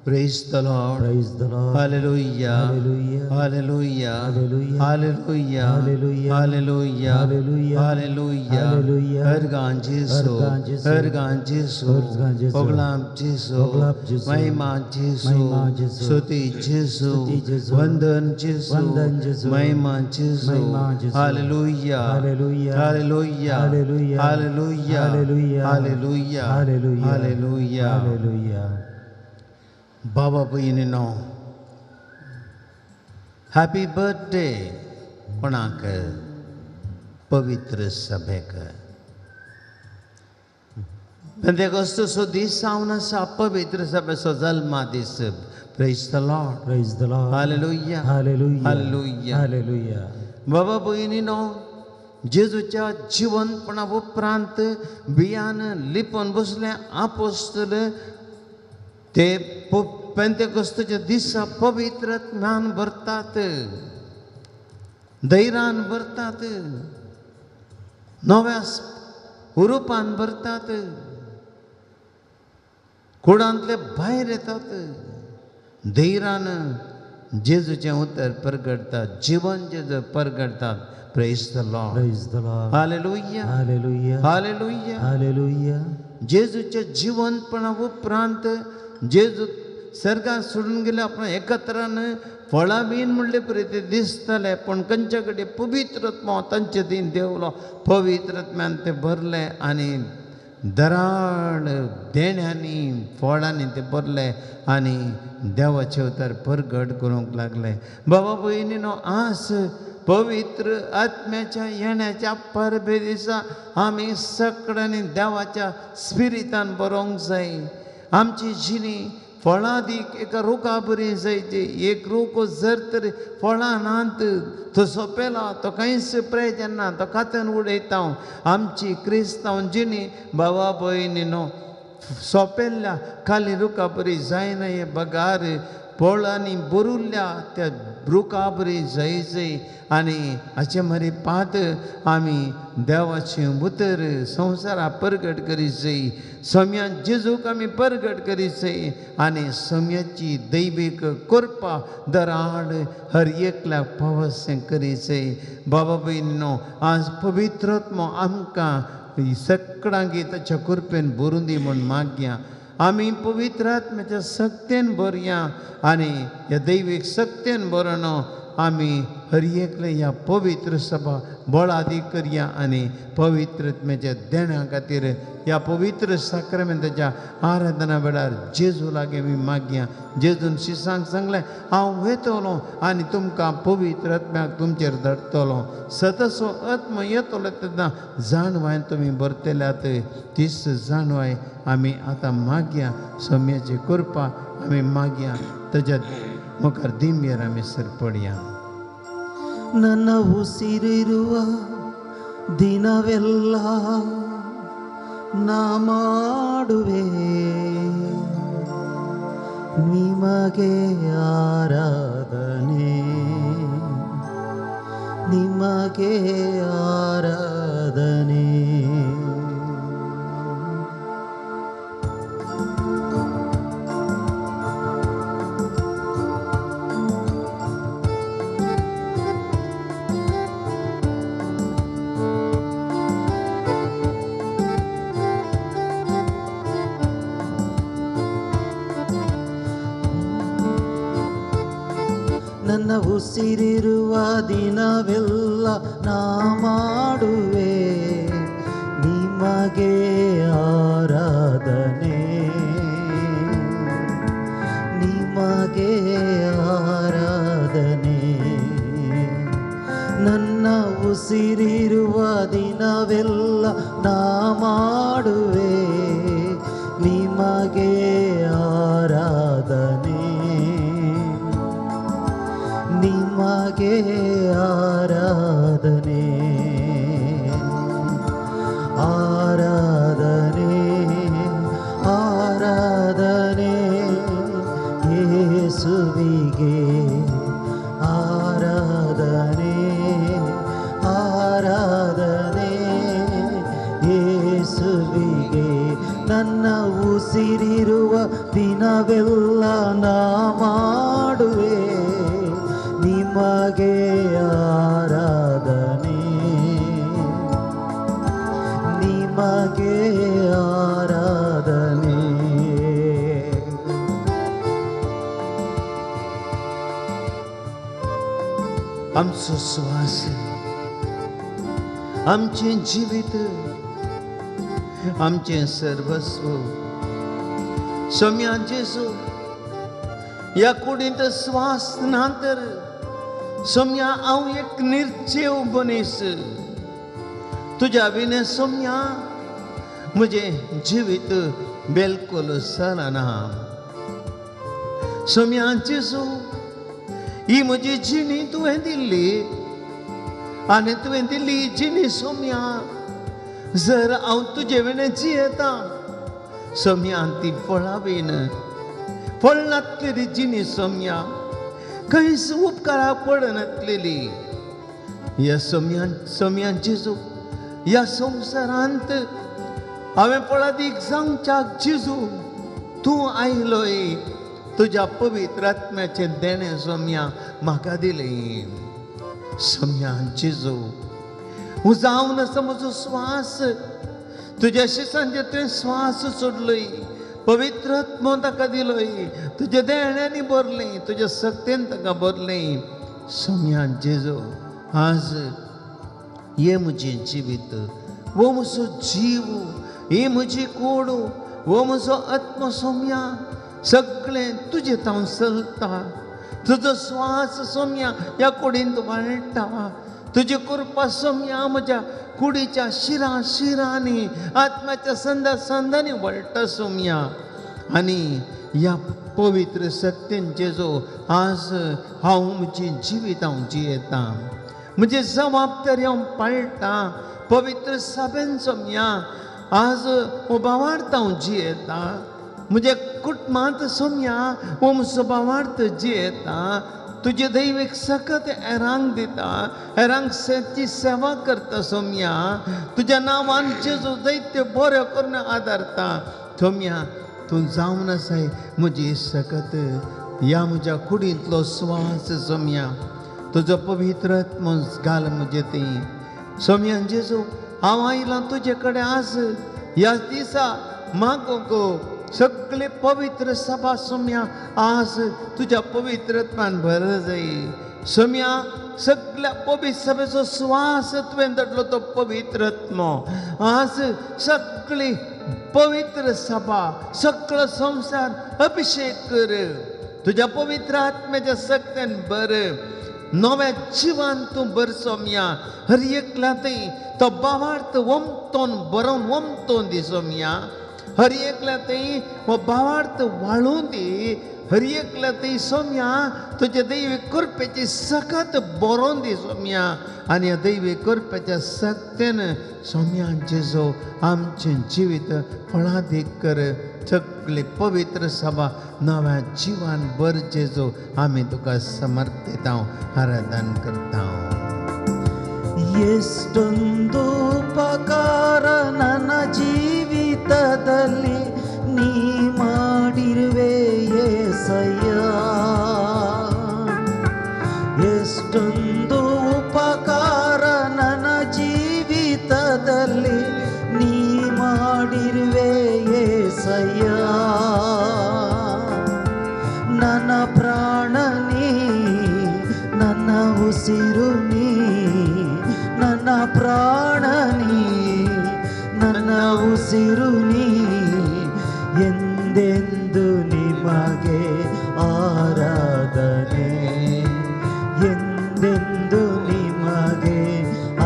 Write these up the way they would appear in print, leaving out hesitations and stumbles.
Praise the Lord. Praise the Lord. Hallelujah. Hallelujah. Hallelujah. Hallelujah. Hallelujah. Hallelujah. Hallelujah. Hallelujah. Hallelujah. Hallelujah. हरगान जेसू, हरगान जेसू, हरगान जेसू, हरगान जेसू, ओगलाम जेसू, ओगलाम जेसू, महिमा जेसू, महिमा जेसू, स्तुति जेसू, स्तुति जेसू, वंदन जेसू, वंदन जेसू, महिमा जेसू, महिमा जेसू, hallelujah. Hallelujah. Hallelujah. Hallelujah. Hallelujah. Hallelujah. Hallelujah. Hallelujah. Hallelujah. Hallelujah. बाबा भयणीनो, happy birthday कोणाक? पवित्र सभेक. पेंतेकोस्तचो दीस जावन आसा पवित्र सभेचो जल्मा दीस. Praise the Lord. Praise the Lord. Hallelujah. Hallelujah. Hallelujah. Hallelujah. बाबा भयणीनो, जेजूच्या जिवनपणा उपरांत बियान लिपून बसले आपोस्तल ते पेंतेकोस्तच्या दिसा पवित्र ज्ञान भरतात, धैर्यान भरतात, नव्या रुपान भरतात, कुडांतले भायर येतात, धैर्यान जेजूचें उतर परगडतात, जिवन जेजू परगडतात. Praise the Lord. Praise the Lord. Hallelujah. Hallelujah. Hallelujah. Hallelujah. जेजूच्या जिवनपणा उपरांत जेजू सर्गात सोडून गेले आपण एकत्रान फळां बीन म्हणले परी ते दिसतले, पूण खंयच्या कडेन पवित्र आत्मो तांचे दिन देवलो, पवित्र आत्म्यान ते भरले आनी दराड देण्यांनी फळांनी ते भरले आनी देवाचे उतर परगट करूंक लागले. बाबा भयणीनो, आस पवित्र आत्म्याच्या येण्याच्या परबे दिसा आमी सगळ्यांनी देवाच्या स्पिरितान बरोवंक जाय. आमची जिणी फळादीक एका रुखा बरी जायची. एक रूख जर तर फळां नात तो सोंपेला, तो कांयच प्रयोजन ना, तो कातन उडयता. आमची क्रिस्तांव जिणी बाबा भयणीनो सोंपेल्ल्या खाली रुखा बरी जायना, हे बगार फळांनी भरुल्ल्या त्या रुखा बरी जाय जाय. आनी हाचे मरे पात आमी देवाचें उतर संवसारा परगट करीत जाय, सम्यान जेजूक आमी परगट करीत जाय आनी सम्याची दैवीक कृपा दराड हर एकल्याक पावसें करीत जाय. बाबा भयणीनो, आज पवित्र आत्मो आमकां सगळ्यांक ताच्या कृपेन भरून दी म्हूण मागया. आमी पवित्र आत्म्याच्या सक्तेन भरया आनी ह्या दैवीक सक्तेन भरून आमी हर एकले ह्या पवित्र सभा बळादी करया आनी पवित्र आत्म्याच्या देण्या खातीर ह्या पवित्र साक्रामेंताच्या आराधना वेळार जेजू लागीं आमी मागया. जेजून शिसांक सांगलें, हांव वेतलो आनी तुमकां पवित्र आत्म्याक तुमचेर धाडटलो. सतसो आत्म येतलो तेन्ना जाणवाय तुमी भरतल्यात, तीच जाणवाय आमी आतां मागया. सम्याची कृपा आमी मागया, ताच्या मुखार दिमयेर आमी सरपडया. ನನ್ನ ಉಸಿರಿರುವ ದಿನವೆಲ್ಲ ನಾ ಮಾಡುವೆ ನಿಮಗೆ ಆರಾಧನೆ, ನಿಮಗೆ ಆರಾಧನೆ. ನನ್ನ ಉಸಿರಿರುವ ದಿನವೆಲ್ಲ ನಾ ಮಾಡುವೆ ನಿಮಗೆ ಆರಾಧನೆ, ನಿಮಗೆ ಆರಾಧನೆ. ನನ್ನ ಉಸಿರಿರುವ ದಿನವೆಲ್ಲ ನಾ ಮಾಡುವೆ ನಿಮಗೆ ಆರಾಧನೆ, ನಿಮಗೆ ಆರಾಧನೆ. ಆರಾಧನೆ ಆರಾಧನೆ ಯೇಸುವಿಗೆ, ಆರಾಧನೆ ಆರಾಧನೆ ಯೇಸುವಿಗೆ. ನನ್ನ ಉಸಿರಿರುವ ದಿನವೆಲ್ಲ ನಾ ಮಾಡುವೆ ನಿಮಗೆ ಆರಾಧನೆ, ನಿಮಗೆ ಆರಾಧನೆ. आमचो श्वास, आमचें जिवीत, आमचें सर्वस्व सोम्या जेजू, ह्या कुडींत श्वास ना तर सोम्या हांव एक निर्चेव मनीस. तुज्या विणे सोम्या म्हजें जिवीत बिलकुल चलना. सोम्या जेजू, ही म्हजी जिणी तुवें दिल्ली आनी तुवें दिल्ली जिणी सोम्या जर हांव तुजे विणें जियेता सोम्या ती फळावीन फळ नातलेली जिणी सोम्या खंयच उपकाराक पडनातलेली. ह्या सोम्या सोम्या जेजू, ह्या संवसारांत हांवें फळादीक जावच्याक जेजू तूं आयलोय, तुज्या पवित्र आत्म्याचें देणें सोम्या म्हाका दिलें. सोम्या जेजू, जावन आसा म्हजो श्वास, तुज्या शिसांचेर तुवें श्वास सोडलोय, पवित्र आत्मो ताका दिलोय, तुज्या देण्यांनी भरलें, तुज्या शक्तेन ताका भरलें. सोम्या जेजू, आज हे म्हजें जिवीत, हो म्हजो जीव, ही म्हजी कूड, हो म्हजो आत्मो सोम्या सगळें तुजें तांव चलता. तुजो श्वास सोम्या ह्या कुडींत वाळटा, तुजी कृपा सोम्या म्हज्या कुडीच्या शिरां शिरांनी, आत्म्याच्या संदा संदांनी वळटा सोम्या. आनी ह्या पवित्र शक्तीन जेजू आज हांव म्हजें जिवीत हांव जियेतां, म्हजी जबाबदारी हांव पाळटां. पवित्र सभेन सोम्या आज भावार्थ हांव जियेतां, म्हज्या कुटुंबांत सोम्या हो म्हजो भावार्थ जियेता. तुजे दैवीक सकत हेरांक दिता, हेरांक ची सेवा करता सोम्या. तुज्या नांवान जेजू दैत्य बऱ्यो करून आदारता सोम्या. तूं जावन आसाय म्हजी सकत, ह्या म्हज्या कुडींतलो श्वास सोम्या तुजो पवित्र आत्मो घाल म्हजे ती सोम्या. जेजू हांव आयलां तुजे कडेन आज ह्या दिसा मागूंक सगळे पवित्र सभा सोम्या आज तुज्या पवित्रत्वान भर जाय सोम्या. सगळ्या पवित्र सभेचो श्वास तुवें धाडलो तो पवित्रत्म आज सगळी पवित्र सभा सगळो संवसार अभिशेक कर, तुज्या पवित्र आत्म्याच्या शक्तेन भर, नव्या जिवान तूं भर सोम्या. हर एकल्या थंय तो भावार्थ वमतोन बरोवन वमतोन दी सोम्या. हर एकल्या थंय हो भावार्थ वाळूं दी. हर एकल्या थंय सोम्या तुज्या दैवी कृपेची सकत बरोवन दी सोम्या. आनी ह्या दैवी कृपेच्या सक्तेन सोम्या जेजू आमचें जिवीत फळादीक कर. सगळी पवित्र सभा नव्या जिवान भर जेजू, आमी तुका समर्पिता, आराधन करता. ಎಷ್ಟೊಂದು ಉಪಕಾರ ನನ್ನ ಜೀವಿತದಲ್ಲಿ ನೀ ಮಾಡಿರುವೆ ಯೇಸಯ್ಯ, ಎಷ್ಟೊಂದು ಉಪಕಾರ ನನ್ನ ಜೀವಿತದಲ್ಲಿ ನೀ ಮಾಡಿರುವೆ ಯೇಸಯ್ಯ. ನನ್ನ ಪ್ರಾಣ ನೀ, ನನ್ನ ಉಸಿರು ನೀ, ನನ್ನ ಪ್ರಾಣ ನೀ, ನನ್ನ ಉಸಿರು ನೀ, ಎಂದೆಂದು ನಿಮಗೆ ಆರಾಧನೆ, ಎಂದೆಂದು ನಿಮಗೆ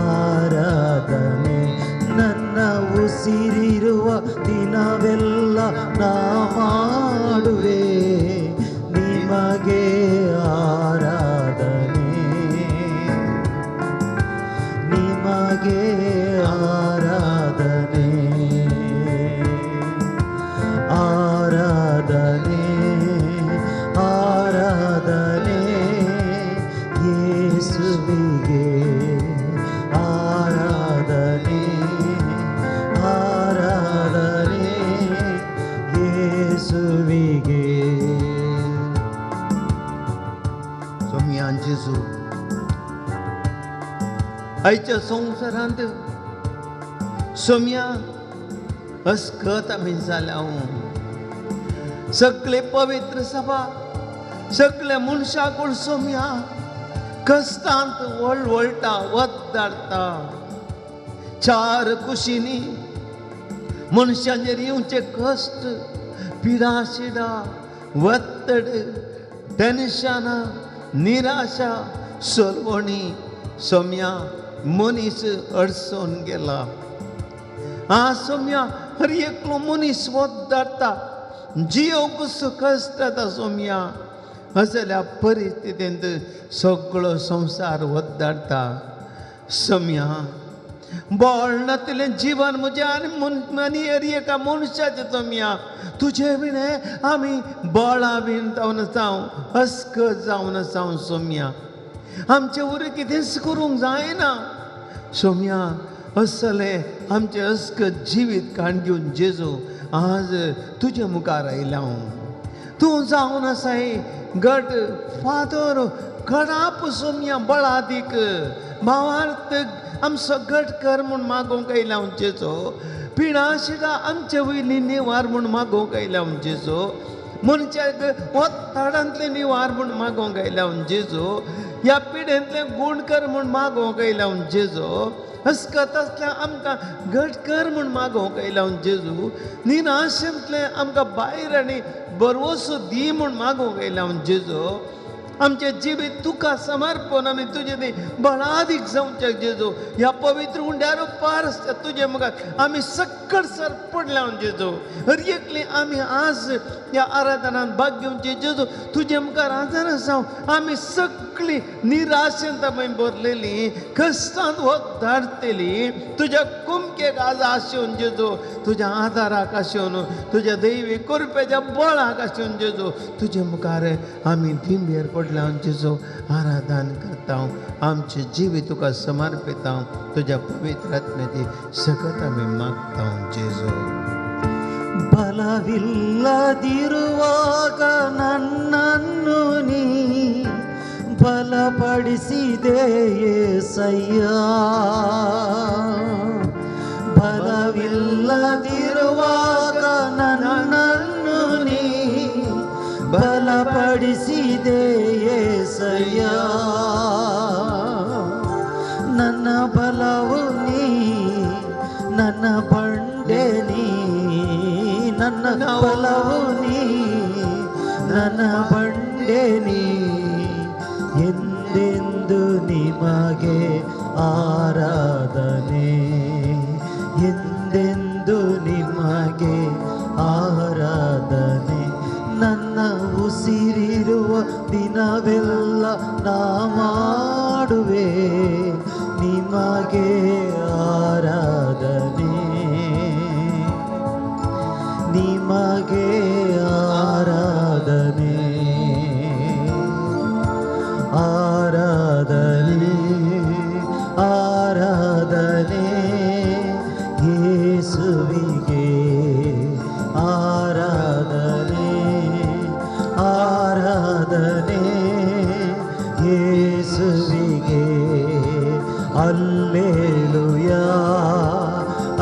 ಆರಾಧನೆ. ನನ್ನ ಉಸಿರಿರುವ ದಿನವೆಲ್ಲ ನಾ ಮಾಡುವೆ ನಿಮಗೆ ಆರಾಧನೆ, ನಿಮಗೆ ಆರಾಧನೆ, ಆರಾಧನೆ, ಆರಾಧನೆ. आयच्या संवसारांत सोम्या अस्कत आमी जाल्या. सगळे पवित्र सभा सगळे मनशाकूड सोम्या कश्टांत वळवळटा वदारता. चार कुशींनी मनशांचेर येवचे कश्ट, पिडाशिडा, वत्तड, टेन्शनां, निराशा, सोलवणी सोम्या मनीस अडचून गेला. आ सोम्या हर एकलो मनीस वदारता, जियोवंक कश्ट जाता सोम्या. असल्या परिस्थितींत सगळो संवसार वदारता सोम्या. बळ नातिल्लें जिवन म्हजें आनी आनी हर एका मनशाचें सोम्या. तुजे विणें आमी बळां बीन जावन जावं अस्कत जावन जावं सोम्या. आमचें उरें कितेंच करूंक जायना सोम्या. असलें आमचें अस्कत जिवीत काण घेवन जेजू आज तुजे मुखार आयला हांव. तूं जावन आसाय गट फादर कडाप सोम्या, बळादीक भावार्थ आमचो गट कर म्हूण मागोवंक आयला हांव जेजू. पिडाशिडा आमचे वयली निवार म्हूण मागोवंक आयला हांव जेजू. मनशाक वत्ताडांतलें निवार म्हूण मागोवंक आयला हांव जेजू. ह्या पिडेंतलें गूण कर म्हूण मागोवंक आयला हांव जेजू. हसकत आसल्यार आमकां घट कर म्हूण मागोवंक आयला हांव जेजू. निराशेंतलें आमकां भायर आनी बरवसो दी म्हूण मागोवंक आयला हांव जेजू. आमचें जिवीत तुका समर्पण आमी तुजें ती बळादीक जावचें जेजू. ह्या पवित्र उंड्यार पार आसता तुजे मुखार आमी सक्कड सर पडल्या जेजू. हर एकली आमी आज ह्या आराधनान भाग घेवचें जेजू. तुजे मुखार आदार जावं आमी सगळीं निराशेंत आमी भरलेली, कश्टांत वत धाडटली. तुज्या कुमकेक आज आशेवन जेजू, तुज्या आदाराक आशेवन, तुज्या दैवी कृपेच्या बळाक आशेवन जेजू तुजे मुखार आमी दिंबेर पडल्या जेजू. आराधन करता, आमचें जिवीत तुका समर्पिता, तुज्या पवित्र आत्म्याची सकत आमी मागता जेजू. ಬಲವಿಲ್ಲದಿರುವಾಗ ನನ್ನನ್ನು ನೀ ಬಲಪಡಿಸಿದೆ ಯೇಸಯ್ಯ. ಬಲವಿಲ್ಲದಿರುವಾಗ ನನ್ನನ್ನು ನೀ ಬಲಪಡಿಸಿದೆ ಯೇಸಯ್ಯ. ನನ್ನ ಬಲವು ನೀ, ನನ್ನ ಬಂಡೆ ನೀ, ನನ್ನ ಬಲವು ನೀ, ನನ್ನ ಬಂಡೆ ನೀ. ಎಂದೆಂದು ನಿಮಗೆ ಆರಾಧನೆ, ಎಂದೆಂದು ನಿಮಗೆ ಆರಾಧನೆ. ನನ್ನ ಉಸಿರಿರುವ ದಿನವೆಲ್ಲ ನಾ ಮಾಡುವೆ ನಿಮಗೆ ಆರಾಧನೆ, ನಿಮಗೆ ಆರಾಧನೆ, ಆರಾಧನೆ, ಆರಾಧನೆ ಯೇಸುವಿಗೆ ಆರಾಧನೆ, ಆರಾಧನೆ ಯೇಸುವಿಗೆ. ಅಲ್ಲೇಲುಯಾ,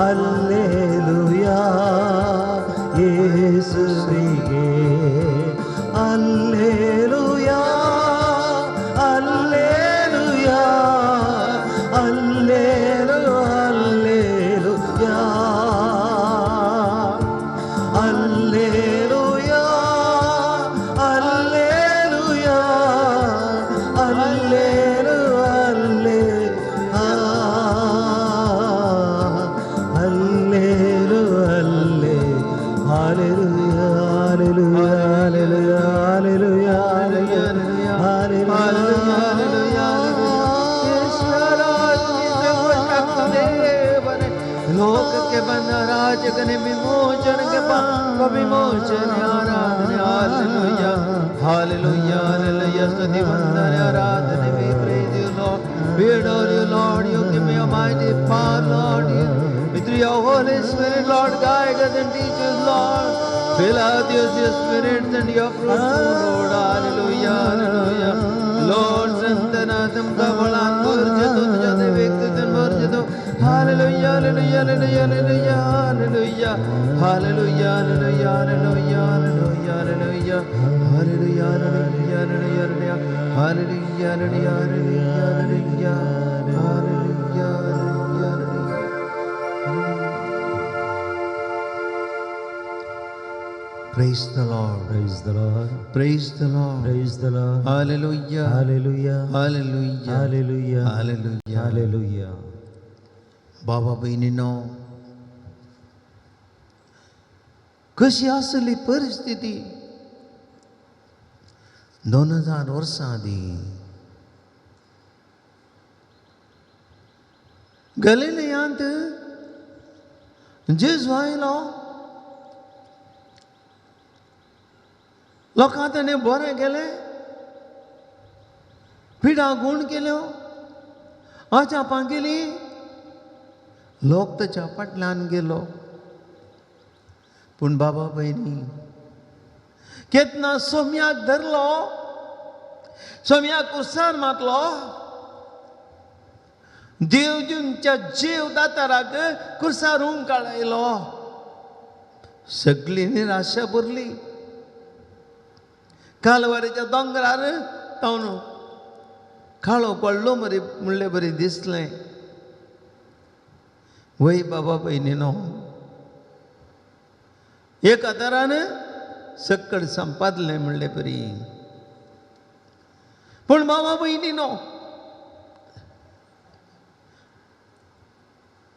ಅಲ್ಲೇಲುಯಾ ಯೇಸುವಿಗೆ. ಅಲ್ಲೇಲುಯಾ, ಅಲ್ಲೇಲುಯಾ, ಅಲ್ಲೇಲು, ಅಲ್ಲೇಲುಯಾ, ಅಲ್ಲೇಲುಯಾ, ಅಲ್ಲೇಲುಯಾ, ಅಲ್ಲೇಲು, ಅಲ್ಲೇ, ಅಲ್ಲೇಲು, ಅಲ್ಲೇ. Hallelujah, hallelujah, hallelujah, hallelujah, hallelujah. ಲೋಕಕ್ಕೆ ಬಂದ ರಾಜಕನೇ ವಿಮೋಚನೆಗೆ ಪಾಪ ವಿಮೋಚನೆ ಆರಾಧನೆ. Hallelujah, hallelujah, hallelujah. ಸ್ತುತಿ ವಂದನೆ ಆರಾಧನೆ. We praise you Lord, we adore you Lord, you give me your mighty power Lord, you with your Holy Spirit Lord, guide us and teach us Lord, fill out your spirits and your fruit Lord. Hallelujah, hallelujah Lord. ಸಂತನ ತುಮಕ ಬಳಾನ್ ಗುರ್ಜ ತುಜ ದೇವಿಕ್ Hallelujah, hallelujah, hallelujah, hallelujah, hallelujah, hallelujah, hallelujah, hallelujah, hallelujah, hallelujah, hallelujah, hallelujah, hallelujah. Praise the Lord. Praise the Lord. Praise the Lord. Praise the Lord. Hallelujah. Hallelujah. Hallelujah. Hallelujah. Hallelujah. Hallelujah. बाबा भयणीनो, कशी आसली परिस्थिती 2000 वर्सां आदीं गलिलयांत जेजू आयलो, लोकां ताणें बरें केलें, पिडा गूण केल्यो, अजापां केलीं, लोक ताच्या फाटल्यान गेलो. पूण बाबा भयणी, केन्ना सोम्याक धरलो, सोम्याक कुर्सान मारलो, देव दिवच्या जीव दाताराक कुर्सार काडयलो, सगळी निराशा भरली. कालवारीच्या दोंगरार तावन काळो पडलो मरे म्हणले बरें दिसलें. वय बाबा भयणीनो, एका तरान सक्कड संपादलें म्हणले बरी. पूण बाबा भयणीनो,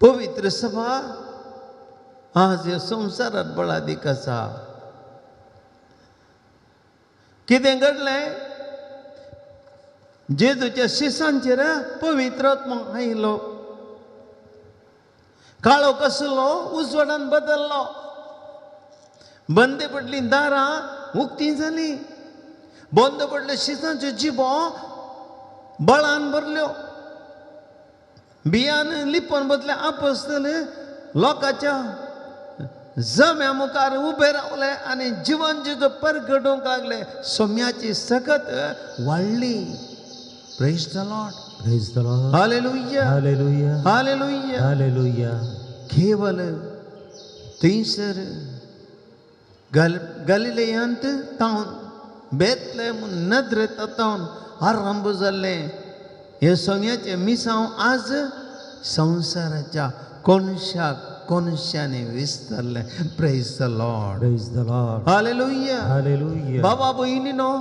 पवित्र सभा आज ह्या संवसारात बळादीक आसा. कितें घडलें? जेजूच्या शिसांचेर पवित्र आत्मो आयलो, काळो कसलो उजवाडान बदल्लो, बंद पडलीं दारां उक्तीं जालीं, बंद पडले शिसांच्यो जिबो बळान भरल्यो, बियान लिपोवन बसले आपसतले लोकांच्या जम्या मुखार उबे रावले आनी जिवन जेजू परगटूंक लागले. सोम्याची सकत वाडली. Praise the Lord. Praise the Lord. Hallelujah. Hallelujah. Hallelujah. Hallelujah. केवल थंयसर गलिलेयांत तावन बेतलेम नजरेंत तावन आरंभ जाल्लें हें सोम्याचें मिसांव आज संवसाराच्या कोनशाक कोनशांनी विस्तारलें. Praise the Lord. Praise the Lord. Hallelujah. Hallelujah. बाबा भयणीनो,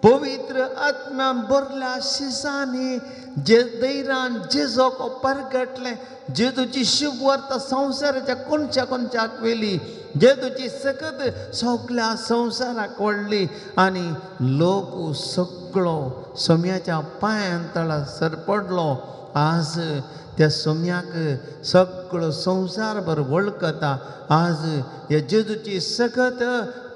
पवित्र आत्म्यान भरल्या शिसांनी जे दैरान जेजोक परगटलें, जेजूची शुभवार्ता संवसाराच्या कोनशा कोनशाक व्हेली, जेजूची सकत सगल्या संवसाराक व्हडली आनी लोक सगळो सोम्याच्या पांयान तळा सरपडलो. आज त्या सोम्याक सगळो संवसारभर वळखता. आज ह्या जेजूची सकत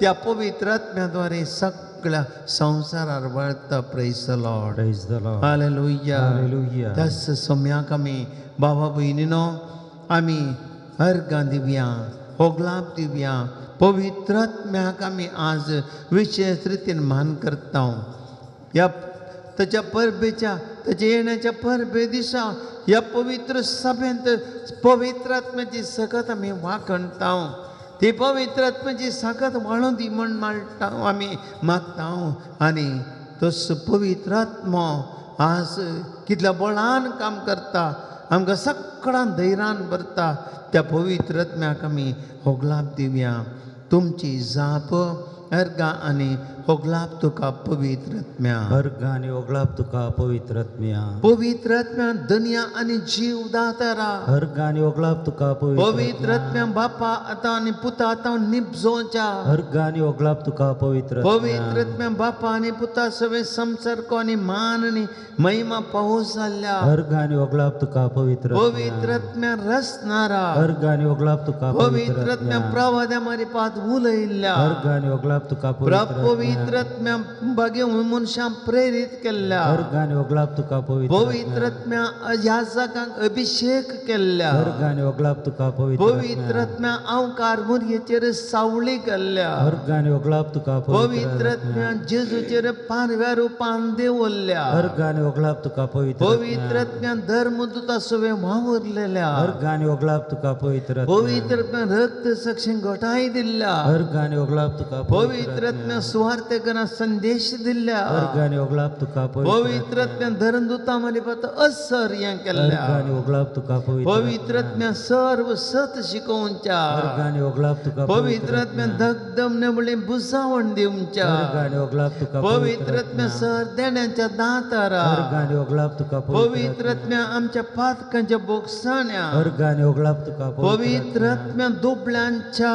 त्या पवित्र आत्म्याद्वारे सगळ्या संवसारार वळता. Praise the Lord. Praise the Lord. Hallelujah. Hallelujah. त्याच सोम्याक आमी बाबा भयणीनो आमी अर्गां दिवया, होगलाप दिवया. पवित्र आत्म्याक आमी आज विशेष रितीन मान करता. ह्या ताच्या परबेच्या, ताच्या येण्याच्या परबे दिसा ह्या पवित्र सभेंत पवित्र आत्म्याची सकत आमी वाखणता. ती पवित्र आत्म्याची सकत वाळूं दी म्हण माळटा आमी मागता. आनी तस पवित्र आत्मो आज कितल्या बळान काम करता, आमकां सगळ्यान धैर्यान भरता. त्या पवित्र आत्म्याक आमी होगलाप दिवया. तुमची जाप अर्गां आनी होगलाप तुका पवित्र आत्म्या. अर्गां आनी होगलाप तुका पवित्र आत्म्या. पवित्र आत्म्या दनया आनी जीव दातारा. अर्गां आनी होगलाप तुका पवित्र आत्म्या बापा आतां आनी पुता आतां निपजोवच्या. अर्गां आनी होगलाप तुका पवित्र पवित्र आत्म्या बापा आनी पुता सगळे संसर्ग आनी मान आनी महिमा पावस जाल्ल्या. अर्गां आनी होगलाप तुका पवित्र पवित्र आत्म्या रसनारा. अर्गां आनी होगलाप तुका पवित्र आत्म्या प्रवाद्या मारी पात उलयल्ल्या. अर्गां आनी होगलाप तुका पवित्र पवित्र आत्म्या बागे मनशां प्रेरीत केल्ल्या अर्घ आनी वगळाप तुका पवित्र पवित्र आत्म्या याजकांक अभिशेक केल्ल्या अर्घ आनी वगळाप तुका पवित्र पवित्र आत्म्या अंकार मुरयेचेर सावळी केल्ल्या अर्घ आनी वगळाप तुका पवित्र आत्म्या जेजूचेर पारव्या रुपान देवरल्या अर्घ आनी वगळाप तुका पवित्र पवित्र आत्म्या धर्मदूता सवे वावरलेल्या अर्घ आनी वगळाप तुका पवित्र पवित्र आत्म्या रक्त साक्षी घटाय दिल्ल्या अर्घ आनी वगळाप तुका पवित्र आत्म्या सुवार्थेकरां संदेश दिल्ल्या अर्घ आनी वगळाप तुका पवित्र आत्म्या धर्मदूता मारिफत असर हें केल्ल्या अर्घ आनी वगळाप तुका पवित्र आत्म्या सर्व सत शिकोवच्या अर्घ आनी वगळाप तुका पवित्र आत्म्या धगधमने म्हणले बुजावण दिवच्या अर्घ आनी वगळाप तुका पवित्र आत्म्या सर देण्याच्या दातारा अर्घ आनी वगळाप तुका पवित्र आत्म्या आमच्या पातकांच्या बोगसाण्या अर्घ आनी वगळाप तुका पवित्र आत्म्या दुबळ्यांच्या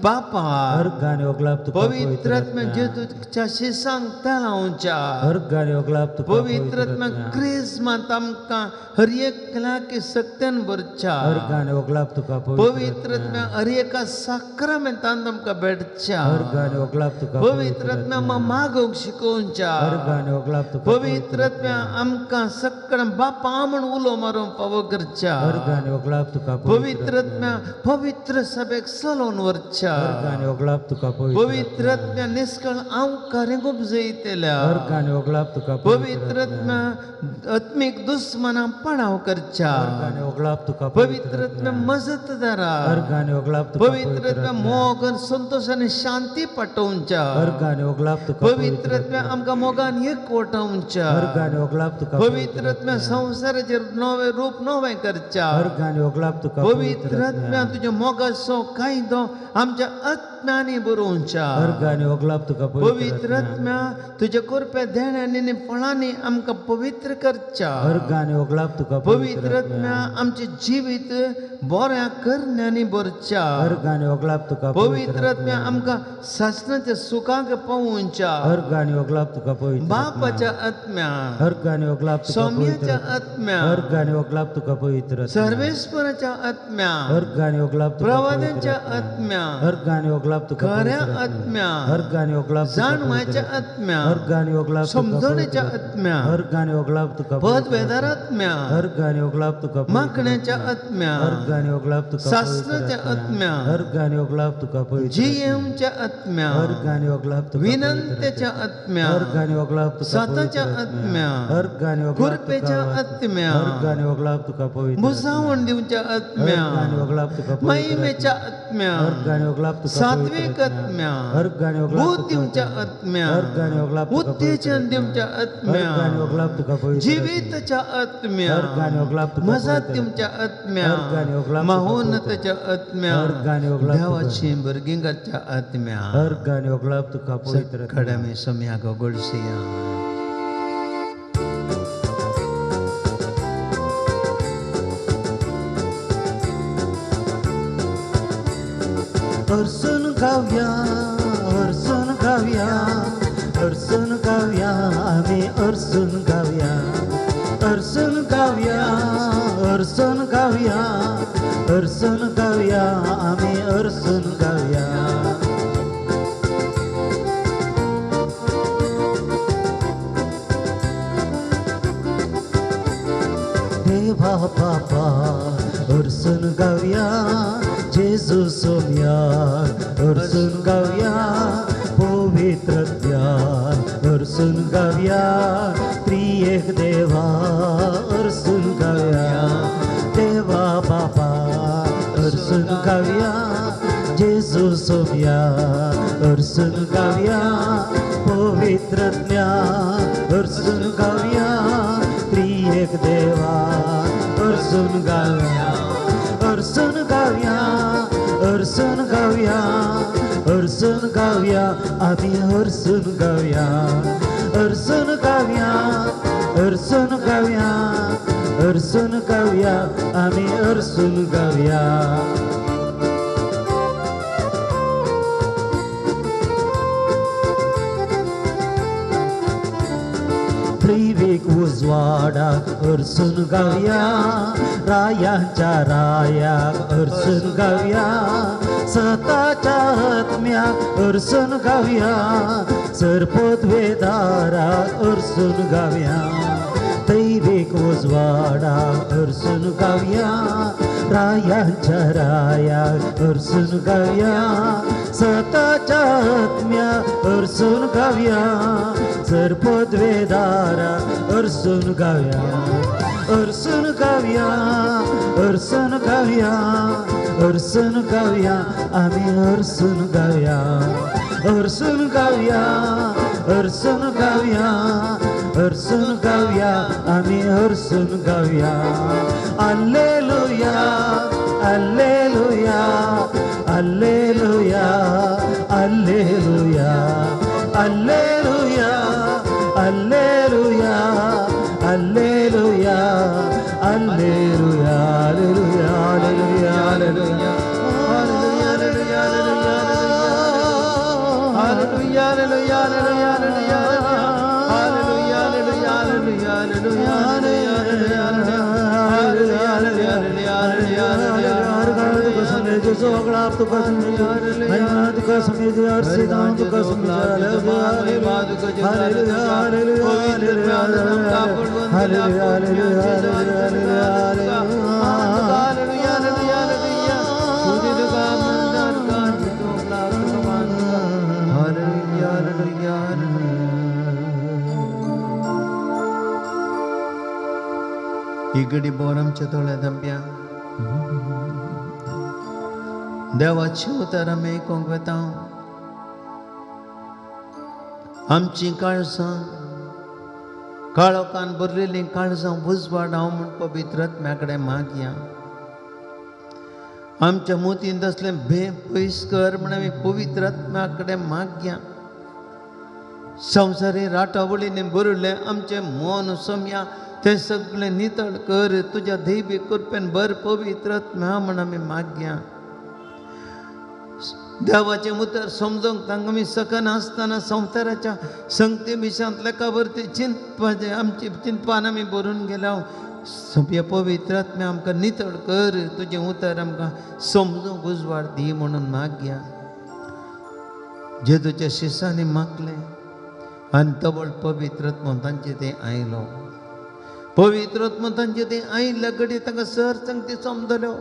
बापा अर्घ आनी वगळाप तुका पवित्र आत्म्या जेजूच्या शिसांक तेलावच्या अर्घ आनी वगळाप तुका पवित्र आत्म्या क्रिस्मांत आमकां हर एकल्याक सक्त्यान भरच्या अर्घ आनी वगळाप तुका पवित्र आत्म्या हर एका साक्रामेंतान आमकां भेटच्या अर्घ आनी वगळाप तुका पवित्र आत्म्या मागोवंक शिकोवच्या अर्घ आनी वगळाप तुका पवित्र आत्म्या आमकां सगळ्यां बापा म्हण उलो मारूंक फावो करच्या अर्घ आनी वगळाप तुका पवित्र आत्म्या पवित्र सभेक चलोवन व्हरच्या अर्घ आनी वगळाप तुका पवित्र आत्म्या निस्कळ आमकां उपजयतल्या अर्घ आनी वगळाप तुका पवित्र आत्म्या आत्मीक दुस्मनां पणाव करच्या अर्घ आनी वगळाप तुका पवित्र आत्म्या मजतदारा अर्घ आनी वगळाप तुका पवित्र आत्म्या मोग आनी संतोश आनी शांती पाठोवच्या अर्घ आनी वगळाप तुका पवित्र आत्म्या आमकां मोगान एकवटावच्या अर्घ आनी वगळाप तुका पवित्र आत्म्या संवसाराचेर नवें रूप नवें करच्या अर्घ आनी वगळाप तुका पवित्र आत्म्या तुज्या मोगाचो कायदो आमच्या आत्म्यांनी बरोवच्या अर्घ आनी वगळाप तुका पवित्र आत्म्या तुज्या कृपे देण्यांनी आनी फळांनी आमकां पवित्र करच्या अर्घ आनी वगळाप तुका पवित्र आत्म्या आमचें जिवीत बऱ्या करण्यांनी भरच्या अर्घ आनी वगळाप तुका पवित्र आत्म्या आमकां सासणाच्या सुखाक पावोवच्या अर्घ आनी वगळाप तुका पवित्र बापाच्या आत्म्या अर्घ आनी वगळाप तुका सौम्याच्या आत्म्या अर्घ आनी वगळाप तुका पवित्र सर्वेश्वराच्या आत्म्या अर्घ आनी वगळाप तुका प्रवाद्यांच्या आत्म्या अर्घ आनी वगळाप तुका खऱ्या आत्म्या अर्घ आनी वगळाप जाणवायच्या आत्म्या अर्घ आनी वगळाप समजणेच्या आत्म्या अर्घ आनी वगळाप तुका पदवेदार आत्म्या अर्घ आनी वगळाप तुका मागण्याच्या आत्म्या अर्घ आनी वगळाप तुका सासणाच्या आत्म्या अर्घ आनी वगळाप तुका पवित्र जियेवच्या आत्म्या अर्घ आनी वगळाप तुका विनंतेच्या आत्म्या अर्घ आनी वगळाप तुका साताच्या आत्म्या अर्घ आनी वगळाप कृपेच्या आत्म्या अर्घ आनी वगळाप तुका पवित्र बुजावण दिवच्या आत्म्या अर्घ आनी वगळाप तुका महिमेच्या आत्म्या अर्घ आनी वगळाप तुका सात्विक आत्म्या अर्घ आनी वगळाप भूत दिवच्या आत्म्या अर्घ आनी वगळाप तुका उत्तेजन दिवच्या आत्म्या अर्घ आनी वगळाप तुका पवित्र जिवीतच्या आत्म्या अर्घ आनी वगळाप तुका मजत दिवच्या आत्म्या अर्घ आनी वगळाप तुका महोन्नताच्या आत्म्या अर्घ आनी वगळाप देवाची भुरगींच्या आत्म्या अर्घ आनी वगळाप तुका पवित्र कडेमी सम्याक गोडसिया. हरसून गावया हरसून गावया हरसून गावया आमी हरसून गावया हरसून गावया हरसून गावया हरसून गावया आमी हरसून गावया. देवा बापा हरसून गावया जेजू सोम्या हरसून गावया पवित्र ज्ञान हरसून गावया त्रिएक देवा हरसून गावया देवा बापा हरसून गावया जेजू सोम्या हरसून गावया पवित्र ज्ञान हरसून गावया त्रिएक देवा हरसून गावया हरसून गावया हरसून गावया हरसून गावया आमी हरसून गावया हरसून गावया हरसून गावया हरसून गावया आमी हरसून गावया. दैवीक उजवाडा हरसून गावया रायांच्या रायाक हरसून गावया सताच्या आत्म्याक हरसून गावया सरपदवेदारा अर्सून गावया दैवीक उजवाडा अर्सून गावया रायांच्या राया अर्सून गावया सताच्या आत्म्या अर्सून गावया सरपदवेदारा अर्सून गावया अर्सून गावया अर्सून गावया अर्सून गावया आमी अर्सून गावया अर्सून गावया अर्सून गावया अर्सून गावया आमी अर्सून गावया alleluia alleluia alleluia alleluia alleluia alleluia alleluia alleluia alleluia alleluia alleluia hallelujah hallelujah hallelujah hallelujah hallelujah hallelujah ही घडी बोर आमच्या दोळ्या दंप्या देवाची उतर आमी आयकूंक वता. आमचीं काळजां काळोखान भरलेलीं काळजां उजवाड हांव म्हूण पवित्र आत्म्या कडेन मागया. आमच्या मोतींत असलें भें पयस कर म्हूण आमी पवित्र आत्म्या कडेन मागया. संवसारी राटावळींनी भरिल्लें आमचें मन सोमया तें सगळें नितळ कर तुज्या दैवी कृपेन भर पवित्र आत्म्या म्हूण आमी मागया. देवाचें उतर समजूंक तांकां आमी शकनासतना संवसाराच्या संगती विशयांत लेखावरती चिंतपाचें आमची चिंतपान आमी भरून गेल्या. सोंप्या पवित्र आत्म्या आमकां नितळ कर तुजें उतर आमकां समजूंक उजवाड दी म्हणून मागया. जेजूच्या शिसांनी मागलें आनी तवळ पवित्र आत्मो तांचे तें आयलो. पवित्र आत्मो तांचे तें आयिल्ल्या घडये तांकां सर संगती समजल्यो.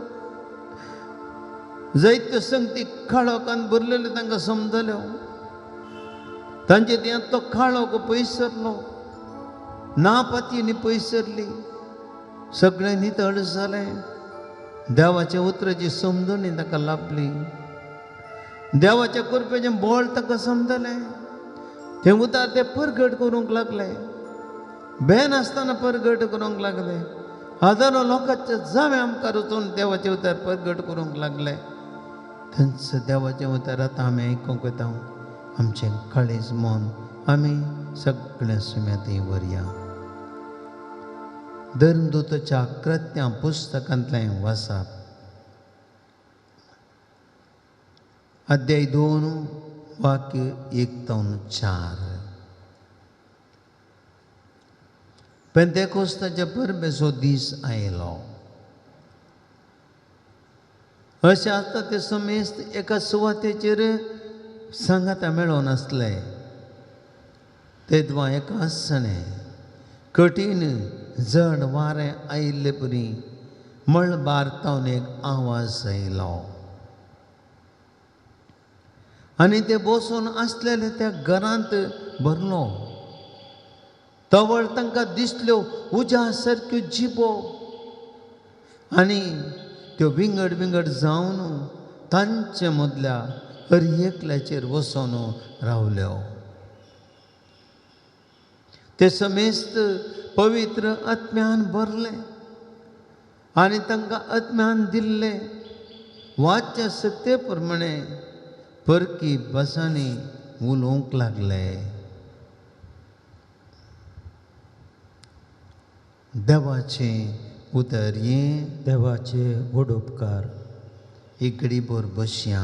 जायत्यो संगती काळोखान भरलेल्यो तांकां समजल्यो. तांचे तो काळोख पयस सरलो, ना पातयेनी पयस सरली, सगळें नितळ जालें. देवाच्या उतराची समजणी ताका लाभली, देवाच्या कृपेचें बळ ताका समजलें. तें उतार ते परगट करूंक लागले, बेनासतना परगट करूंक लागले. हजारो लोकांच्या जावे आमकां वचून देवाचें उतर परगट करूंक लागले. थंयच देवाचें उतर आतां आमी आयकूंक वता. आमचें काळीज मन आमी सगळें सुम्याती व्हरया. धर्मदूताच्या कृत्यां पुस्तकांतलें वाचप अध्याय 2 वाक्य 1-4. पेंतेकोस्ताच्या परबेचो दीस आयलो. अशें आसता ते समेस्त एका सुवातेचेर सांगाता मेळोन आसले. तेदवा एका आसणे कठीण जड वारें आयिल्ले परी मळबार तावन एक आवाज आयलो आनी ते बसून आसलेले त्या घरांत भरलो. तवळ तांकां दिसल्यो उज्या सारक्यो जिबो आनी त्यो विंगड विंगड जावन तांचे मदल्या हर एकल्याचेर वसोन रावल्यो. ते समेस्त पवित्र आत्म्यान भरले आनी तांकां आत्म्यान दिल्ले वाच्या सक्ते प्रमाणे परकी भासांनी उलोवंक लागले. देवाचें उतर हें देवाचे व्हड उपकार. एक घडीभर बसया.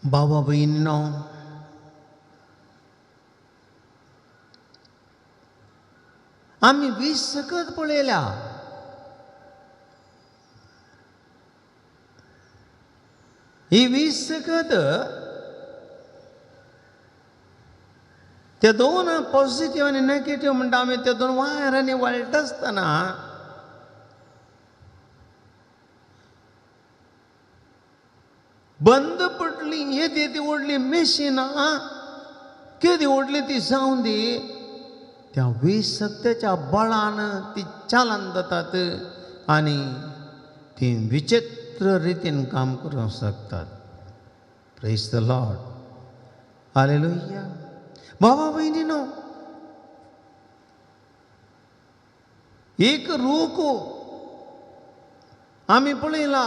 बाबा भयणीनो, आमी वीज सकत पळयल्या. ही वीज सकत ते दोन पॉझिटिव्ह आनी नेगेटिव्ह म्हणटा आमी, ते दोन वायरांनी वळटा आसतना बंद पडली येदी ती व्हडली मेशिनां, केदी व्हडली ती जावं दी, त्या वीज सक्त्याच्या बळान ती चालन जातात आनी ती विचित्र रितीन काम करूंक शकतात. Praise the Lord, hallelujah. बाबा भयणीनो, एक रूख आमी पळयला,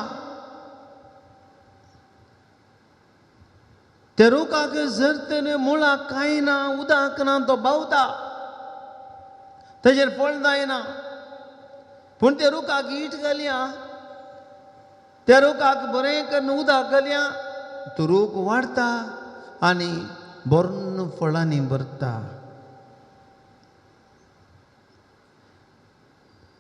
त्या रुखाक जर तर मुळाक कांय ना, उदक ना, तो बावता, ताजेर फळ जायना. पूण त्या रुखाक ईट घालया, त्या रुखाक बरें करून उदक घालया, तो रूख वाडटा आनी बरून फळांनी भरता.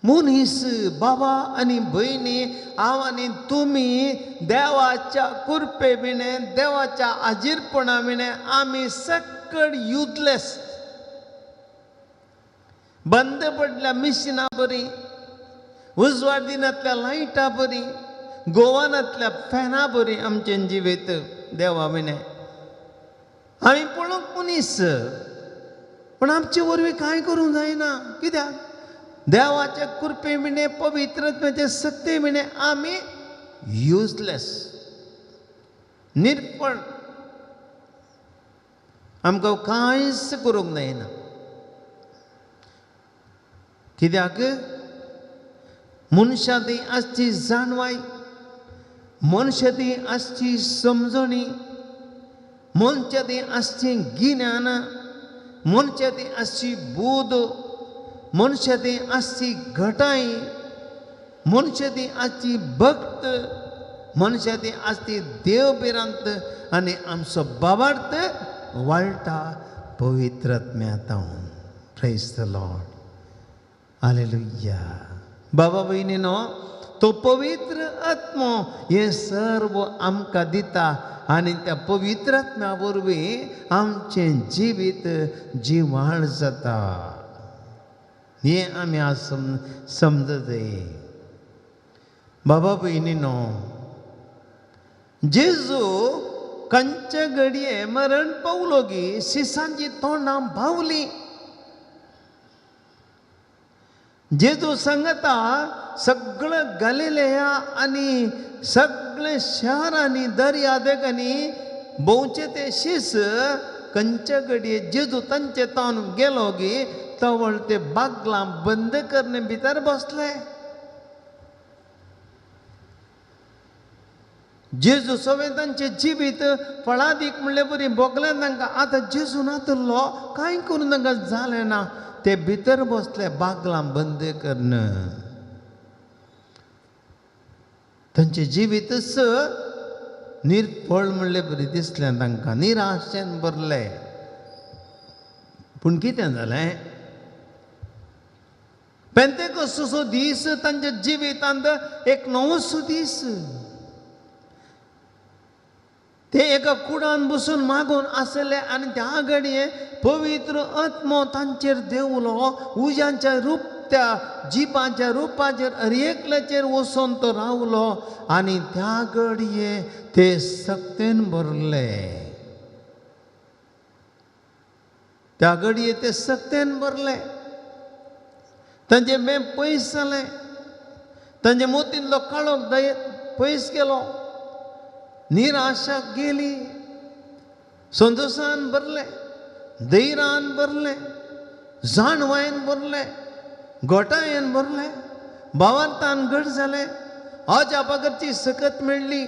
मनीस बाबा आनी भयणी, हांव आनी तुमी देवाच्या कृपे विणे, देवाच्या आजीरपणा विणे आमी सकड युजलेस. बंद पडल्या मिशिना बरी, उजवाड दिनांतल्या लायटा बरी, गोवानांतल्या फॅना बरी आमचें जिवीत देवा विणे. आमी पळोवंक मनीस, पूण आमचे वरवीं कांय करूंक जायना. कित्याक? देवाच्या कृपे विणे, पवित्रत्वाचे सक्ते विणे आमी युजलेस, निर्फळ, आमकां कांयच करूंक जायना. कित्याक? मनशां ती आसची जाणवाय, मनशां ती आसची समजणी, मनशां ती आसची गिन्यान, मनशां ती आसची बूद, मनशां ती आसची घटाय, मनशां ती आसची भक्त, मनशां ती आसची देव भिरांत आनी आमचो बाबार्थ वाळटा पवित्रात्म्यातावन. प्रेज the Lord, hallelujah. बाबा भयणीनो, तो पवित्र आत्मो हें सर्व आमकां दिता आनी त्या पवित्र आत्म्या वरवीं आमचें जिवीत जिवाळ जाता. हें आमी आज समजतय. बाबा भयणीनो, जेजू कंचे घडये मरण पावलो गी शिसांची तोंडां भावली. जेजू सांगता सगळं गालिलेया आनी सगळे शहरांनी दर्या देगांनी भोंवचे ते शीस कंचे घडये जेजू तांचे तावन गेलो गी तवळ ते बागलां बंद करणे भितर बसले. जेजू सगळें तांचें जिवीत फळादीक म्हणले बरी भोगलें तांकां. आतां जेजू नातलो कांय करून तांकां जालें ना, ते भितर बसले बागलां बंद करून. तांचें जिवीतच निर्फळ म्हणले बरी दिसलें तांकां, निराशेन भरलें. पूण कितें जालें, पेंतेकोस्ताचो दीस तांच्या जिवितांत एक नवोसो दीस. ते एका कुडान बसून मागून आसले आनी त्या घडये पवित्र आत्मो तांचेर देंवलो, उज्यांच्या रूप त्या जिपाच्या रुपाचेर हर एकल्याचेर वचून तो रावलो आनी त्या घडये ते सक्तेन भरले. त्या घडये ते सक्तेन भरले. तांचे में पयस जालें, तांचे मोतींतलो काळोख पयस गेलो, निराशा गेली, संतोशान भरले, धैर्यान भरले, जाणवायन भरले, गोटायेन भरले, भावार्थान घट जाले. अजापाकरची सकत मेळ्ळी,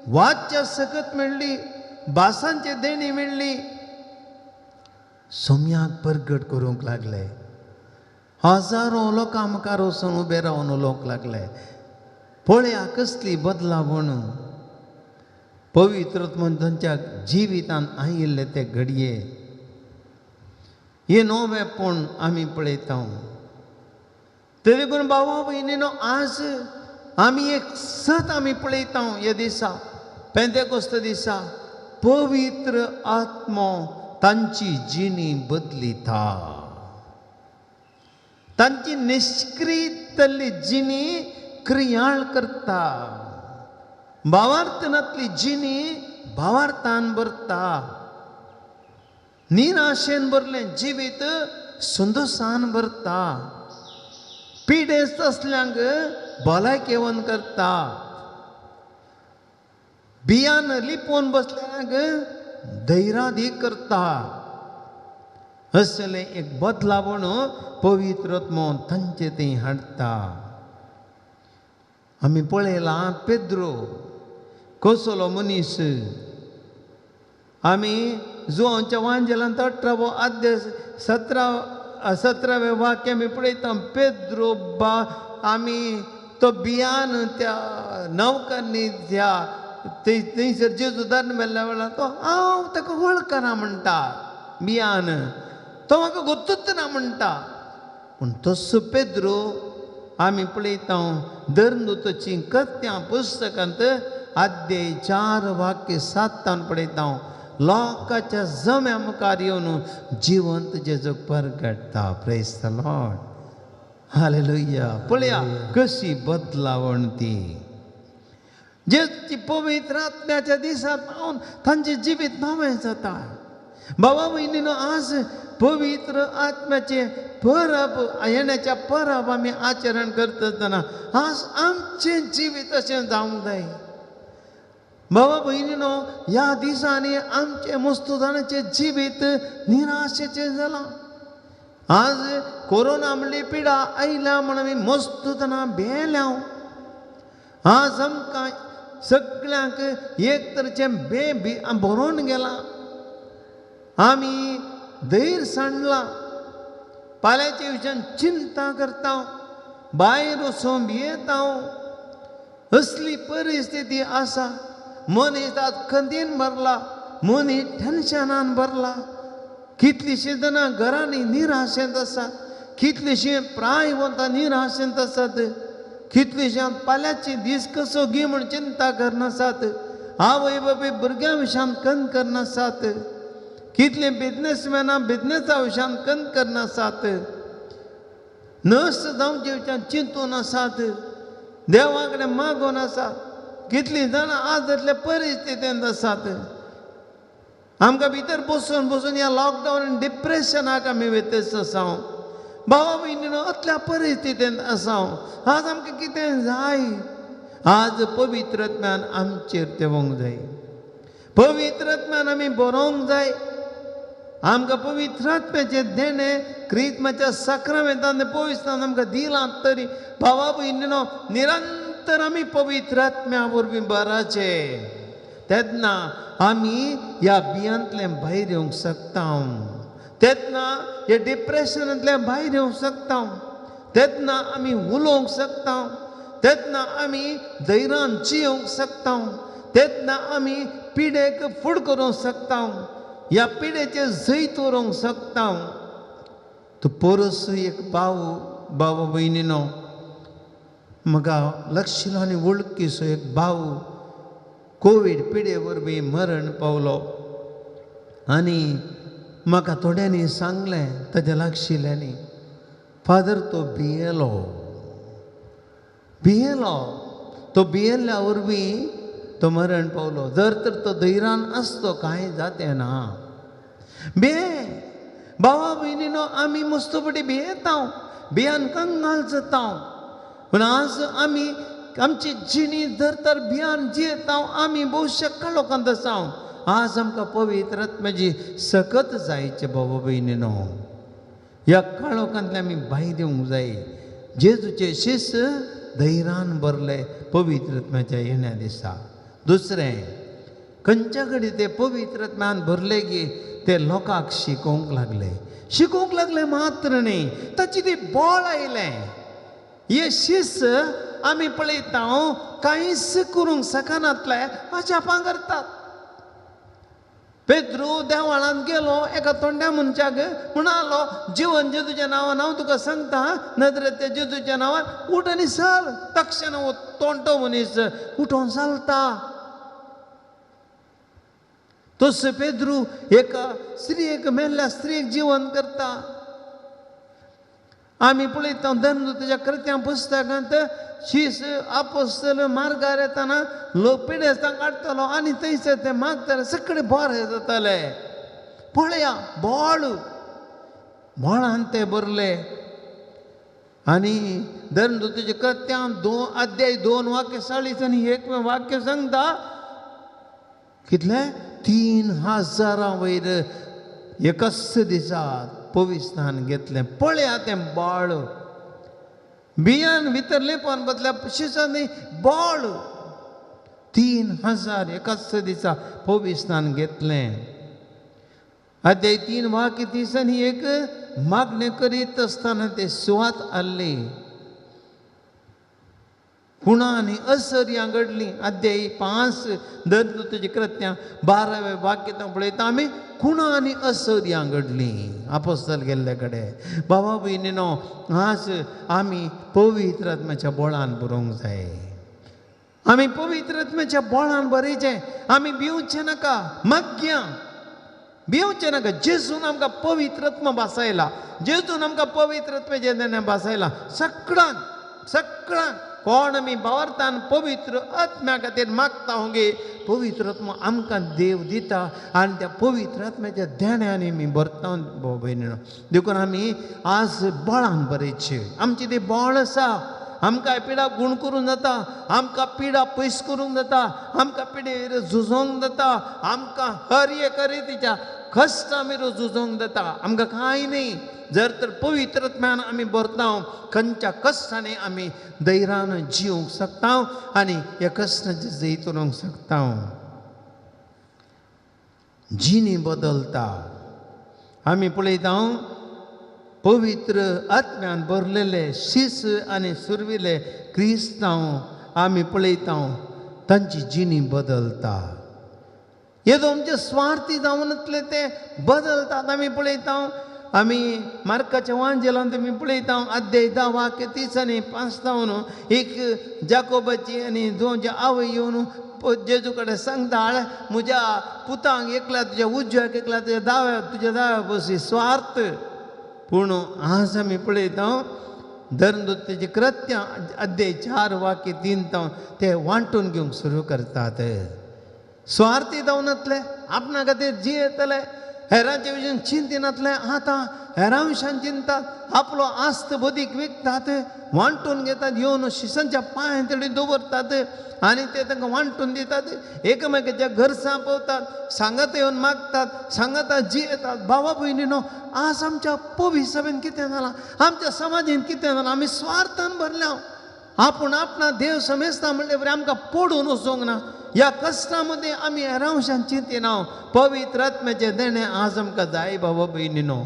वाच्या सकत मेळ्ळी, भासांची देणी मेळ्ळी. सोम्याक परगट करूंक लागले. हजारो लोकां मुखार वचून उबे रावन उलोवंक लागले. पळया कसली बदलावण पवित्र तांच्या जिवितांत आयिल्ले ते घडये. हे नवेंपण आमी पळयता. ते देखून भावा भयणीनो, आज आमी एक सत आमी पळयता ह्या दिसा, पेंतेकोस्त दिसा, पवित्र आत्मो तांची जिणी बदलिता, तांची निश्क्रियतली जिणी क्रियाळ करता, भावार्थनांतली जिणी भावार्थान भरता, निराशेन भरलें जिवीत संतोशान भरता, पिडेस्त असल्यांक भलायकेवन करता, बियान लिपोवन बसल्यांक धैर्यादी करता. असलें एक बदलावण पवित्र आत्मो तांचे थंय हाडटा. आमी पळयलां पेद्रो कसलो मनीस. आमी जुवांच्या वांजेलांत 18वो अध्याय 17वें वाक्य आमी पळयता. पेद्रो बा आमी तो बियान त्या नौकांनी त्या थंयसर जेजू धरून मेल्ल्या वेळार तो हांव ताका वळखना म्हणटा, बियान तो म्हाका गोत्तूच ना म्हणटा. पूण तसो पेद्रो आमी पळयता धर्मदूताचीं कथ्यां पुस्तकांत अध्याय 4 वाक्य 7 पळयता, लोकांच्या जम्या मुखार येवन जिवंत जेजूक परगटता. Praise the Lord, hallelujah. पळया कशी बदलावण ती. जेजूची पवित्र आत्म्याच्या दिसा पावन तांचें जिवीत नवें जाता. बाबा भयणीनो, आज पवित्र आत्म्याचे परब येण्याच्या परब आमी आचरण करता आसतना आज आमचें जिवीत अशें जावंक जाय. बाबा भयणीनो, ह्या दिसांनी आमचें मस्तुदानाचें जिवीत निराशेचें जालां. आज कोरोना म्हणली पिडा आयल्या म्हण आमी मस्तुदाना भेल्या. आज आमकां सगळ्यांक एक तरेचें बे भरोन गेलां, आमी धैर्य सांडलां, पाल्याचे विशयान चिंता करता, भायर वचून भियेता. असली परिस्थिती आसा. मनीस आज खंदीन भरला, मनीस टेन्शनान भरला. कितलीशीं जाणां घरांनी निराशेंत आसात, कितलीशीं प्रायवंतां निराशेंत आसात, कितलीशीं पाल्याची दीस कसो गी म्हूण चिंता करनासात, आवय बापूय भुरग्यां विशयान कन करनासात, कितलीं बिजनेसमॅनां बिजनेसा विशयान कन करनासात, नर्स जावचे विशयान चिंतून आसात, देवा कडेन मागून आसात. कितलीं जाणां आज असले परिस्थितींत आसात. आमकां भितर बसून बसून ह्या लॉकडावन डिप्रेशनाक आमी व्यत्यस्त आसा. भावा भयणीनो, असल्या परिस्थितींत आसा. आज आमकां कितें जाय? आज पवित्र आत्म्यान आमचेर देंवोंक जाय, पवित्र आत्म्यान आमी बरोवंक जाय. आमकां पवित्र आत्म्याचें देणें क्रिस्माच्या साक्रामेंतान पवित्रान आमकां दिलां तरी भावा भयणीनो निरंतर आमी पवित्र आत्म्या वरवीं बराचे तेन्ना आमी ह्या बियांतल्यान भायर येवंक शकता, तेन्ना ह्या डिप्रेशनांतल्यान भायर येवंक शकता, तेन्ना आमी उलोवंक शकता, तेन्ना आमी धैर्यान जियोवंक शकता, तेन्ना आमी पिडेक फुड करूंक शकता, ह्या पिडेचेर जैत व्हरूंक शकता. तूं परस एक भाव भाव भयणीनो, म्हाका लक्षिलो आनी वळखीचो एक भाव कोवीड पिडे वरवीं मरण पावलो आनी म्हाका थोड्यांनी सांगलें ताज्या लागशिल्ल्यांनी, फादर तो भियेलो, भियेलो, तो भियेल्ल्या वरवीं तो मरण पावलो. जर तर तो धैर्यान आसतो कांय जातें ना. बे भावा भयणीनो, आमी मस्तपटी भियेता, भियान कंगाल जाता. पूण आज आमी आमची जिणी जर तर भियान जियेता, आमी भोवश्य काळोखांत आसा. आज आमकां पवित्र आत्म्याची सकत जायचें बाबा भयणीनो, ह्या काळोखांतल्यान आमी भायर येवंक जाय. जेजूचे शिस्त धैर्यान भरले पवित्र आत्म्याच्या येण्या दिसा. दुसरें, खंयच्या कडेन ते पवित्र आत्म्यान भरले की ते लोकांक शिकोवंक लागले. शिकोवंक लागले मात्र न्ही, ताची ती बळ आयलें. हे शिस्त आमी पळयता कांयच करूंक शकनातले अजापां करतात. पेद्रू देवळांत गेलो एका तोंड्या मनशाक म्हणालो जिवन जेजूच्या नांवान हांव तुका सांगता, नजरेंत जेजूच्या नांवान उठ आनी चल. तक्षण हो तोंडो मनीस उठोन चलता. तसो पेद्रू एका स्त्रियेक मेल्ल्या स्त्रियेक जिवन करता. आमी पळयता धर्मदूताच्या कृत्यां पुस्तकांत शीस आपोस्तल मार्गार येतना लोक पिडेस्तांक काडटलो आनी थंयसर ते मागतले, सगळे बरे जाताले. पळया बोळ बोळान ते भरले. आनी धर्मदूताच्या कृत्यां 2 अध्याय 2 वाक्य 40 आनी 1 वाक्य सांगता कितले 3000 वयर एकच दिसा पविस्थान घेतलें. पळया तें बाळ बियान भितर लिपोवन बदल्या शिसांनी बाळ 3000 एकाच दिसा पविस्थान घेतलें. अध्याय 3 वाक्य 30 आनी 1 मागणें करीत आसतना ते सुवात आसली. खुणा आनी असर्यां घडलीं. अध्याय 5 धर्मदूताचीं कृत्यां 12 वाक्य पळयता आमी खुणा आनी असर्यां घडलीं आपोस्तल गेल्ले कडेन. बाबा भयणीनो, आज आमी पवित्र आत्म्याच्या बळान बरोवंक जाय. आमी पवित्र आत्म्याच्या बळान बरयचें. आमी भिवचें नाका, मागया भिवचें नाका. जेजून आमकां पवित्र आत्मा भासायला, जेजून आमकां पवित्र आत्म्याचें देणें भासायला. सगळ्यांक सगळ्यांक कोण आमी भावार्थान पवित्र आत्म्या खातीर मागता हुंगे पवित्र आत्मा आमकां देव दिता आनी त्या पवित्र आत्म्याच्या देण्यान आमी भरता भयणीनो. देखून आमी आज बळान बरयचें. आमची ती बळ आसा. आमकां पिडा गूण करूंक जाता, आमकां पिडा पयस करूंक जाता, आमकां पिडेर झुजोंक जाता, आमकां हर एक रितीच्या कश्ट आमी झुजोंक जाता. आमकां कांय न्ही. जर तर पवित्र आत्म्यान आमी भरता खंयच्या कश्टांनी आमी धैर्यान जिवंक शकता आनी ह्या कश्टांचें जैत उरोवंक शकता. जिणी बदलता. आमी पळयता पवित्र आत्म्यान भरलेले शीस आनी सुरविले क्रिस्तांव आमी पळयता तांची जिणी बदलता. येदो आमचे स्वार्थी जावन ते बदलतात. आमी पळयता आमी मार्काच्या वांजेलांत आमी पळयता अध्याय 10 वाक्य 30 आनी 5 जावन एक जाकोबाची आनी दोनची आवय येवन जेजू कडेन सांगता, म्हज्या पुतांक एकल्या तुज्या उजव्याक एकल्या तुज्या दाव्या तुज्या दाव्या बसी. स्वार्थ. पूण आज आमी पळयता धर्मदूताचीं कृत्यां अध्याय 4 वाक्य 3 ते वांटून घेवंक सुरू करतात. स्वार्थी जावनातले, आपणा खातीर जियेतले, हेरांचे विशीं चिंतिनातले, आतां हेरां विशयान चिंतात, आपलो आस्त बदीक विकतात, वांटून घेतात, येवन शिसांच्या पांयां तडी दवरतात आनी ते तांकां वांटून दितात. एकामेकाच्या घरसां पवतात, सांगात येवन मागतात, सांगाता जियेतात. भावा भयणीनो, आज आमच्या पविसभेन कितें जालां, आमच्या समाजेन कितें जालां, आमी स्वार्थान भरल्या. आपूण आपणा देव समेजता म्हणले बरें आमकां पडून वचूंक ना. ह्या कश्टां मदीं आमी हेरां विशयान चिंतिना. पवित्र आत्म्याचें देणें आज आमकां जाय. बाबा भयणीनो,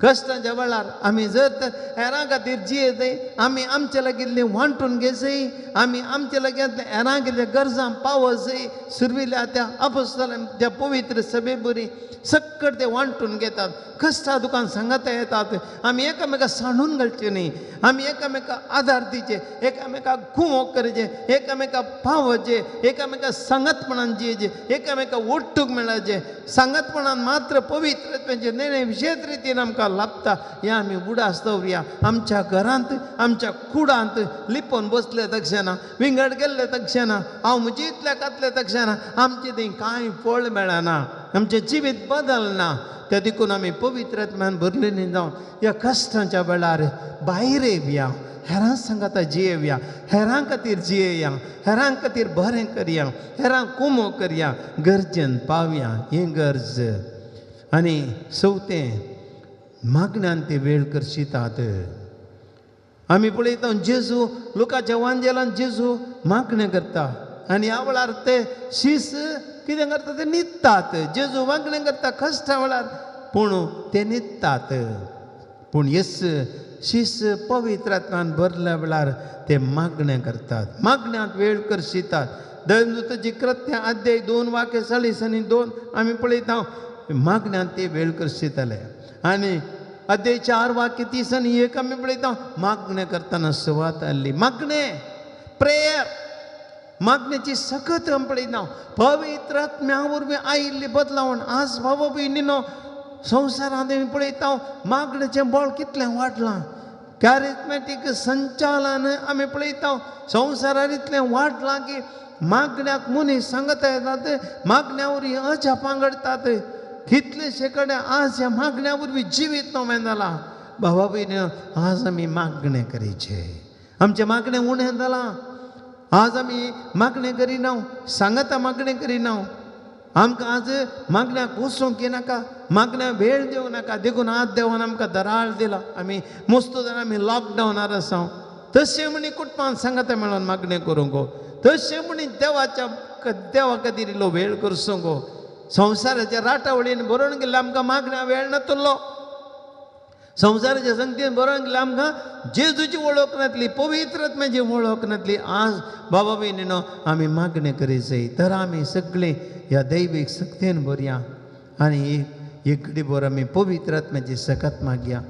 कश्टांच्या वेळार आमी जर तर हेरां खातीर जियेतय, आमी आमच्या लागिल्ली वांटून घेजय, आमी आमच्या लागीं हेरां गेल्ल्या गरजां पावजय. सुरविल्या त्या अपोस्तलां त्या पवित्र सभे बरी सक्कड ते वांटून घेतात. कश्टा दुकान सांगाता येतात. आमी एकामेका सांडून घालचे न्ही. आमी एकामेका आदार दिवचे, एकामेका कुमोक करचे, एकामेका पावचे, एकामेका सांगातपणान जियेचे, एकामेका ओट्टूक मेळाचे. सांगातपणान मात्र पवित्र आत्म्याचें देणें विशेश रितीन आमकां लाभता. ह्या आमी उडास दवरुया. आमच्या घरांत आमच्या कुडांत लिपोवन बसले तक्षणा, विंगड गेल्ले तक्षणा, हांव म्हजी इतल्या कातले तक्षणा आमचें थंय कांय फळ मेळना, आमचें जिवीत बदलना. त्या देखून आमी पवित्र आत्म्यान भरलेली जावन ह्या कश्टांच्या वेळार भायर येवया, हेरां सांगाता जियेवया, हेरां खातीर जियेया, हेरां खातीर बरें करया, हेरां कुमो करया, गरजेन पावया. हें गरज. आनी चवथें मागण्यान ते वेळ करशितात. आमी पळयता जेजू लोकांच्या वांजेलान जेजू मागणें करता आनी ह्या वेळार ते शीस कितें करता, ते न्हिदतात. जेजू मागणें करता कश्टा वेळार, पूण ते न्हिदतात. पूण येस शीस पवित्र आत्म्यान भरल्या वेळार ते मागणें करतात, मागण्यांत वेळ करशितात. धर्मदूताचीं कृत्यां अध्याय 2 वाक्य 40 आनी 2 आमी पळयता. मागण्यान ते वेळ करशिताले. आनी अध्याय 4 वाक्य 30 आनी 1 आमी पळयता मागणें करतना सुवात आसली. मागणें, प्रेयर, मागण्याची सकत आमी पळयता. पवित्र आत्म्या वरवीं आयिल्ली बदलावण आज बाबा भयणीनो संवसारांत आमी पळयता मागण्याचें बळ कितलें वाडलां. कॅरिज्मॅटीक संचालन आमी पळयता संवसारार इतलें वाडलां की मागण्याक मनीस सांगता येतात, मागण्या वरवीं अजापां घडटात. कितलेशे कडेन आज ह्या मागण्या वरवीं जिवीत नवें जालां. बाबा भयणी आज आमी मागणें करीचें, आमचें मागणें उणें जालां. आज आमी मागणें करिना, सांगता मागणें करिना. आमकां आज मागण्याक वचूंक नाका, मागण्याक वेळ दिवंक नाका. देखून आज देवान आमकां दराळ दिला. आमी मस्त जाण आमी लॉकडावनार आसा, तशें म्हणी कुटुंबान सांगता मेळोन मागणें करूंक गो, तशें म्हणी देवाच्या देवा खातीर इल्लो वेळ करचो गो. संवसाराच्या राटावळीन बरोवन गेल्ले आमकां मागण्या वेळ नातलो. संवसाराच्या संगतीन बरोवन गेल्ले आमकां जेजूची वळख नातली, पवित्र आत्म्याची वळख नातली. आज बाबा भयणीनो आमी मागणें करीत जाय तर आमी सगळीं ह्या दैवीक शक्तीन भरया आनी एक घडी भर आमी पवित्र आत्म्याची सकत मागया.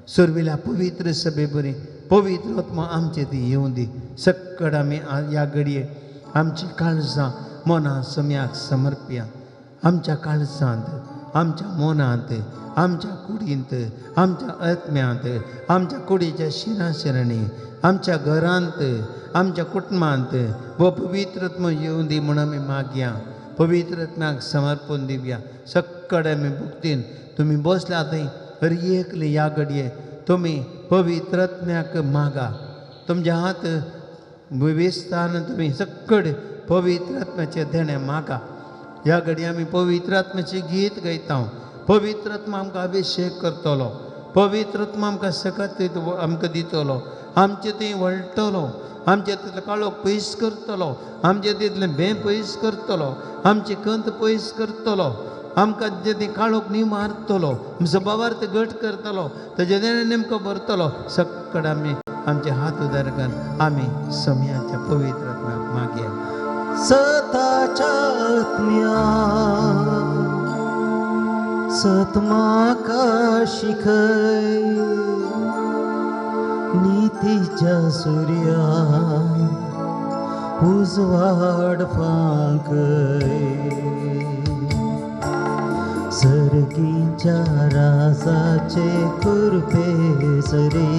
सुरवेल्या पवित्र सभे बरी पवित्र आत्मा आमचे ती येवं दी. सक्कड आमी ह्या घडये आमची काळजां मनां सम्याक समर्पया. आमच्या काळजांत, आमच्या मनांत, आमच्या कुडींत, आमच्या आत्म्यांत, आमच्या कुडीच्या शिराशिरांनी, आमच्या घरांत, आमच्या कुटुंबांत हो पवित्र आत्मा येवं दी म्हूण आमी मागया. पवित्र आत्म्याक समर्पण दिवया. सक्कड आमी भक्तीन तुमी बसल्या थंय हर एकले ह्या घडये तुमी पवित्र आत्म्याक मागा. तुमच्या हात विस्तारान तुमी सक्कड पवित्र आत्म्याचें देणें मागा. ह्या घडये आमी पवित्र आत्म्याचें गीत गायता. पवित्र आत्मा आमकां अभिशेक करतलो, पवित्र आत्मा आमकां सकत आमकां दितलो, आमचें थंय वळटलो, आमचें तितलें काळोख पयस करतलो, आमचें तितलें भें पयस करतलो, आमची कंत पयस करतलो, आमकां जें तें काळोख न्ही मारतलो, आमचो भावार्थ घट करतलो, ताजे देणें नेमको भरतलो. सक्कड आमी आमचे हात उदार करून आमी समयाच्या पवित्र आत्म्याक मागया. सताच्या आत्म्या सत म्हाका शिकय, नितीच्या सुर्या उजवाड फांकय. सर्गीच्या राजाचे कृपे सरी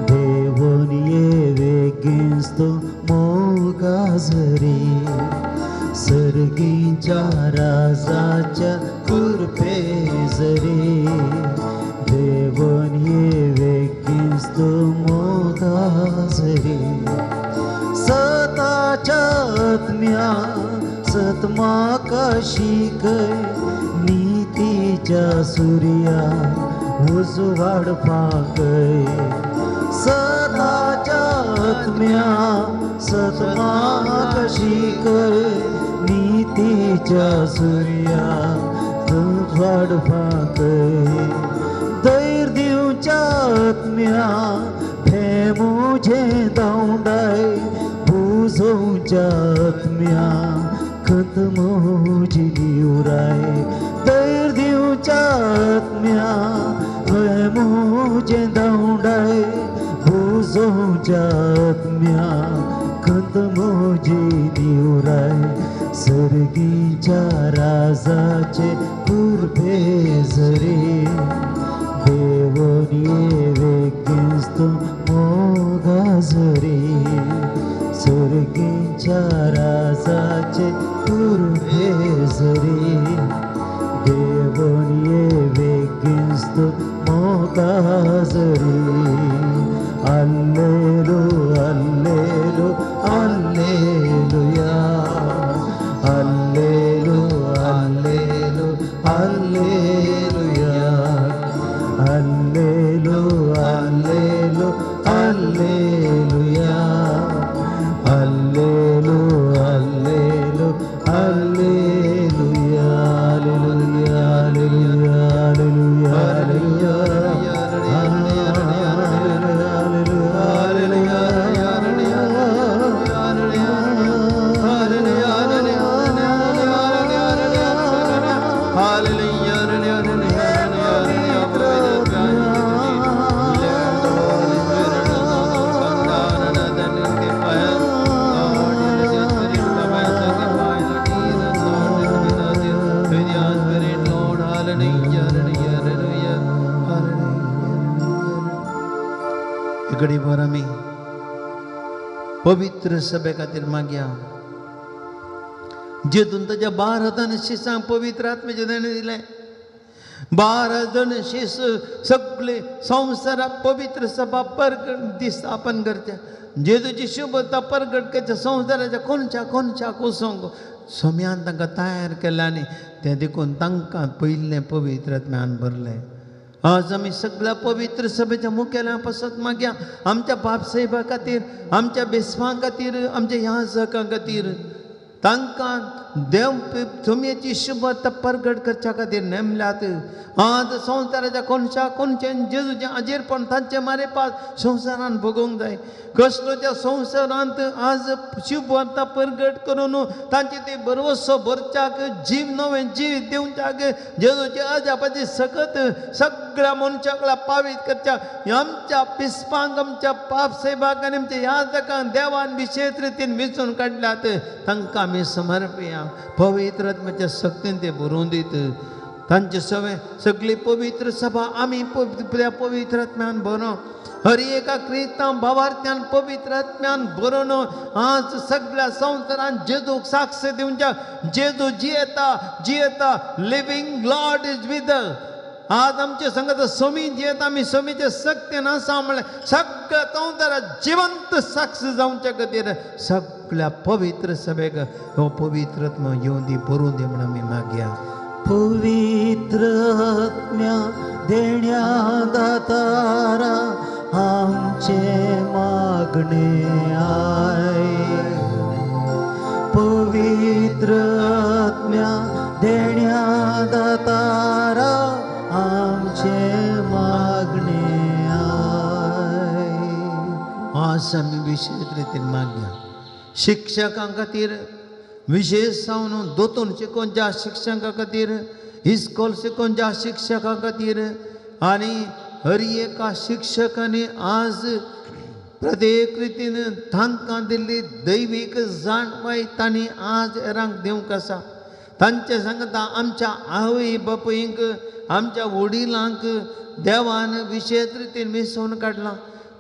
देवोन येवे गिंजतो मोगा झरी. सर्गीच्या राजाच्या कृपे झरी देवोन येवे गिंजतो मोगा झरी. सताच्या आत्म्या सत म्हाका शिकय, नितीच्या सुर्या उजवाड फांकय. सदाच्या आत्म्या सत म्हाका शिकय, नितीच्या सुर्या उजवाड फांकय. धैर्य दिवच्या आत्म्या भें म्हजें धांवडाय, बुजोवच्या आत्म्या खत म्हजी निवराय. धैर्य दिवच्या आत्म्या भें म्हजें धांवडाय, बुजोवच्या आत्म्या खत म्हजी निवराय. सर्गीच्या राजाचे कृपे झरी देवोन येवे गिंजतो मोगा झरी. सर्गीच्या राजाचे कृपे झरी देवोन येवे गिंजतो मोगा झरी. Allelu allelu alleluia, allelu allelu alleluia, allelu allelu alleluia, allelu allelu. Hallelujah, hallelujah, hallelujah, hallelujah. इकडे भर आमी पवित्र सभे खातीर मागया. जेतून ताच्या 12 जाण शिसांक पवित्र आत्म्याचें देणें दिलें. 12 जाण शीस सगळे संवसाराक पवित्र सभा परगट ती स्थापन करच्या. जेजूची शुभता परगट करच्या संवसाराच्या कोणच्या कोणच्या कोसोंक सोम्यान तांकां तयार केलें आनी तें देखून तांकां पयलें पवित्र आत्म्यान भरलें. आज आमी सगळ्या पवित्र सभेच्या मुखेल्या पासत मागया आमच्या बापसाहेबा खातीर, आमच्या बेस्वां खातीर, आमच्या याजकां खातीर, तांकां देव सोम्याची शुभता परगट करच्या खातीर नेमल्यात. आज संवसाराच्या कोणच्या कोणच्यान जेजूचें आजेरपण तांचे मारेपास संवसारान भोगोवंक जाय. कसलोच्या संवसारांत आज शुभता परगट करून तांचे ते भरवसो भरच्याक जीव नवें जीव दिवच्याक जेजूचे अजापाची सकत सगळ्या मनशाक पावीत करच्या. आमच्या पिस्पांक, आमच्या पापसाहेबाक आनी आमच्या याजकांक देवान विशेष रितीन वेंचून काडल्यात, तांकां आमी समर्पया. पवित्र आत्म्याच्या शक्तीन ते बरोवन दीत. तांचे सवे सगळी पवित्र सभा आमी पवित्र आत्म्यान बरो. हर एका क्रिस्तांव भावार्थ्यान पवित्र आत्म्यान बरोवन आज सगळ्या संवसारान जेजूक साक्ष दिवच्या. जेजू जियेता, जियेता, लिव्हिंग लॉर्ड is with. आज आमचे संगत सोमी जियेता, आमी सोमीचे शक्तीन आसा म्हणलें सगळ्या संवसारात जिवंत साक्ष जावच्या खातीर सगळ्या पवित्र सभेक हो पवित्र आत्मा येवं दी, भरून दी म्हूण आमी मागया. पवित्र आत्म्या देण्या दातारा आमचे मागणे आयक. पवित्र आत्म्या देण्या दातारा आमचे मागणे आयक. आज आमी विशेष रितीन मागया शिक्षकां खातीर, विशेष जावन दोतोन शिकोवन ज्या शिक्षकां खातीर, इस्कोल शिकोवन ज्या शिक्षकां खातीर, आनी हर एका शिक्षकांनी आज प्रत्येक रितीन तांकां दिल्ली दैवीक जाणवाय तांणी आज हेरांक दिवंक आसा. तांचे सांगता आमच्या आवय बापूंक, आमच्या वडिलांक देवान विशेष रितीन मिसोवन काडलां.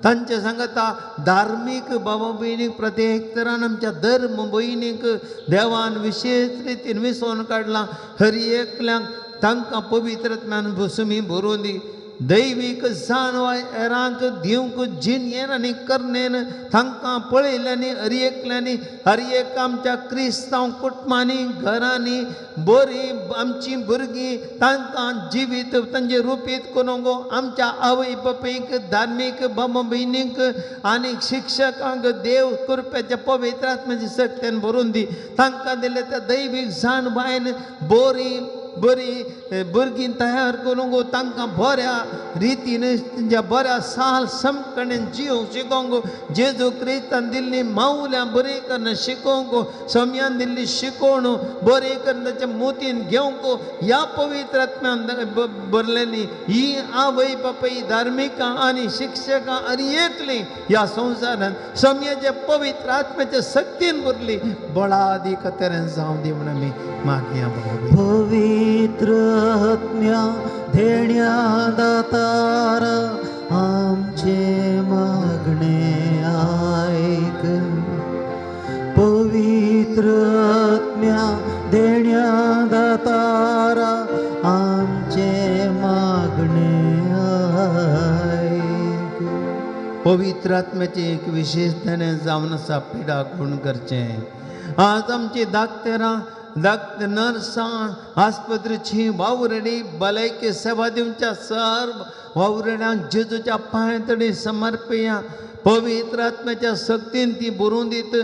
तांचे सांगता धार्मीक बाबा भयणीक, प्रत्येक तरान आमच्या धर्म भयणीक देवान विशेष रितीन विसोवन काडलां. हर एकल्यांक तांकां पवित्र आत्म्यान भसुमी भरून दी. दैवीक जाणवाय हेरांक दिवंक जिणेन आनी करणेन तांकां पळयल्यांनी हर एकल्यांनी, हर एक आमच्या क्रिस्तांव कुटुंबांनी, घरांनी बरीं आमचीं भुरगीं तांकां जिवीत तांचे रुपीत करूंक आमच्या आवय बापायक, धार्मीक बाबा भयणींक आनी शिक्षकांक देव कृपेच्या पवित्र आत्म्याची शक्तीन भरून दी. तांकां दिल्ले त्या दैवीक जाणवायन बरीं बरीं भुरगीं तयार करूंक तांकां बऱ्या रितीन तांच्या बऱ्या साल समकणेन जिवंक शिकोवंक जेजू क्रिस्तान दिल्ली मावल्यां बरी करून शिकोवंक, सम्यान दिल्ली शिकोवण बरी करून ताच्या मोतीन घेवंक ह्या पवित्र आत्म्यान भरलेली ही आवय बापाय, धार्मिकां आनी शिक्षकां आनी एकलीं ह्या संवसारांत सम्याच्या पवित्र आत्म्याच्या शक्तीन भरली बळादीक तरेन जावं दी म्हूण आमी मागया. पवित्र आत्म्या देण्या दातारा आमचे मागणे आयक. पवित्र आत्म्या देण्या दातारा आमचे मागणे आयक. पवित्र आत्म्याचें एक विशेष देणें जावन आसा पिडा गुण करचें. आज आमची दाक्तेरां, डाक्टर, नर्सां, आस्पत्रेची वावुरणी, भलायकी सेवा दिवच्या सर्व वावुरण्यांक जेजूच्या पांय तडी समर्पया. पवित्र आत्म्याच्या शक्तीन ती बरोवन दीत.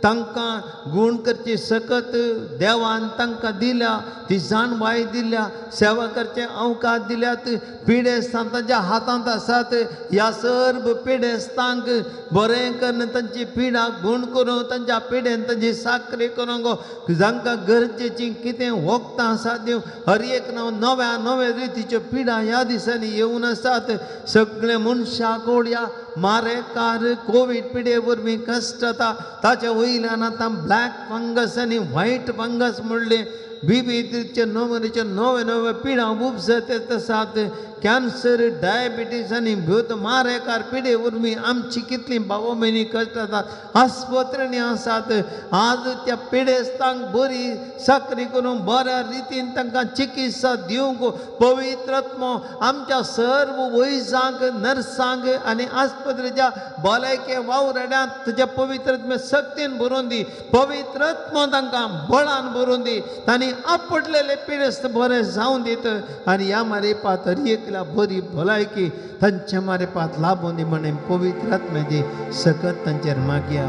तांकां गूण करची सकत देवान तांकां दिल्या, ती जाणवाय दिल्या, सेवा करचे अवकाश दिल्यात. पिडेस्तां तांच्या हातांत आसात. ह्या सर्व पिडेस्तांक बरें करून तांची पिडा गूण करून तांच्या पिडेन तांची साकरी करूंक जांकां गरजेची कितें वखदां आसा दिवं. हर एक नव्या नव्या रितीच्यो पिडा ह्या दिसांनी येवन आसात. सगळे मनशाक ह्या मारेकार कोवीड पिडे वरवीं कश्ट जाता. ताच्या वयल्यान आतां ब्लॅक फंगस आनी व्हायट फंगस म्हणले विविधचे नमुन्याचे नवे नवे पिडां उपजत आसात. कॅन्सर, डायबिटीज आनी भूत मारेकार पिडे वरवीं आमची कितलीं भाव भयणी कश्ट जातात, आस्पत्रेंनी आसात. आज त्या पिडेस्तांक बरी चाकरी करून बऱ्या रितीन तांकां चिकित्सा दिवंक पवित्र आत्मो आमच्या सर्व वैजांक, नर्सांक आनी आस्पत्रेच्या भलायके वावराड्यांक तुज्या पवित्र आत्म्या शक्तीन भरून दी. पवित्र आत्मो तांकां बळान भरून दी. तांणी आपटलेले पिडेस्त बरे जावन दीत आनी ह्या मारेपात हर एकल्या बरी भलायकी तांच्या मारेपात लाबून दी म्हण पवित्र आत्म्याची सकत तांचेर मागया.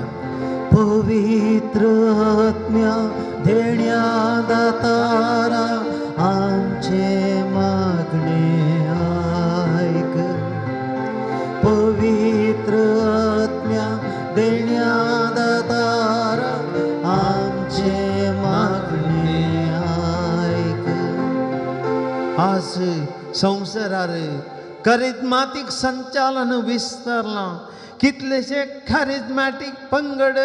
पवित्र आत्म्या देण्या दातारा आमचे मागणे आयक. पवित्र आत्म्या देण्या दातारा आमचे मागणे आयक. आज संवसारार करिज्मातीक संचालन विस्तारलां. कितलेशे कॅरिज्मॅटीक पंगड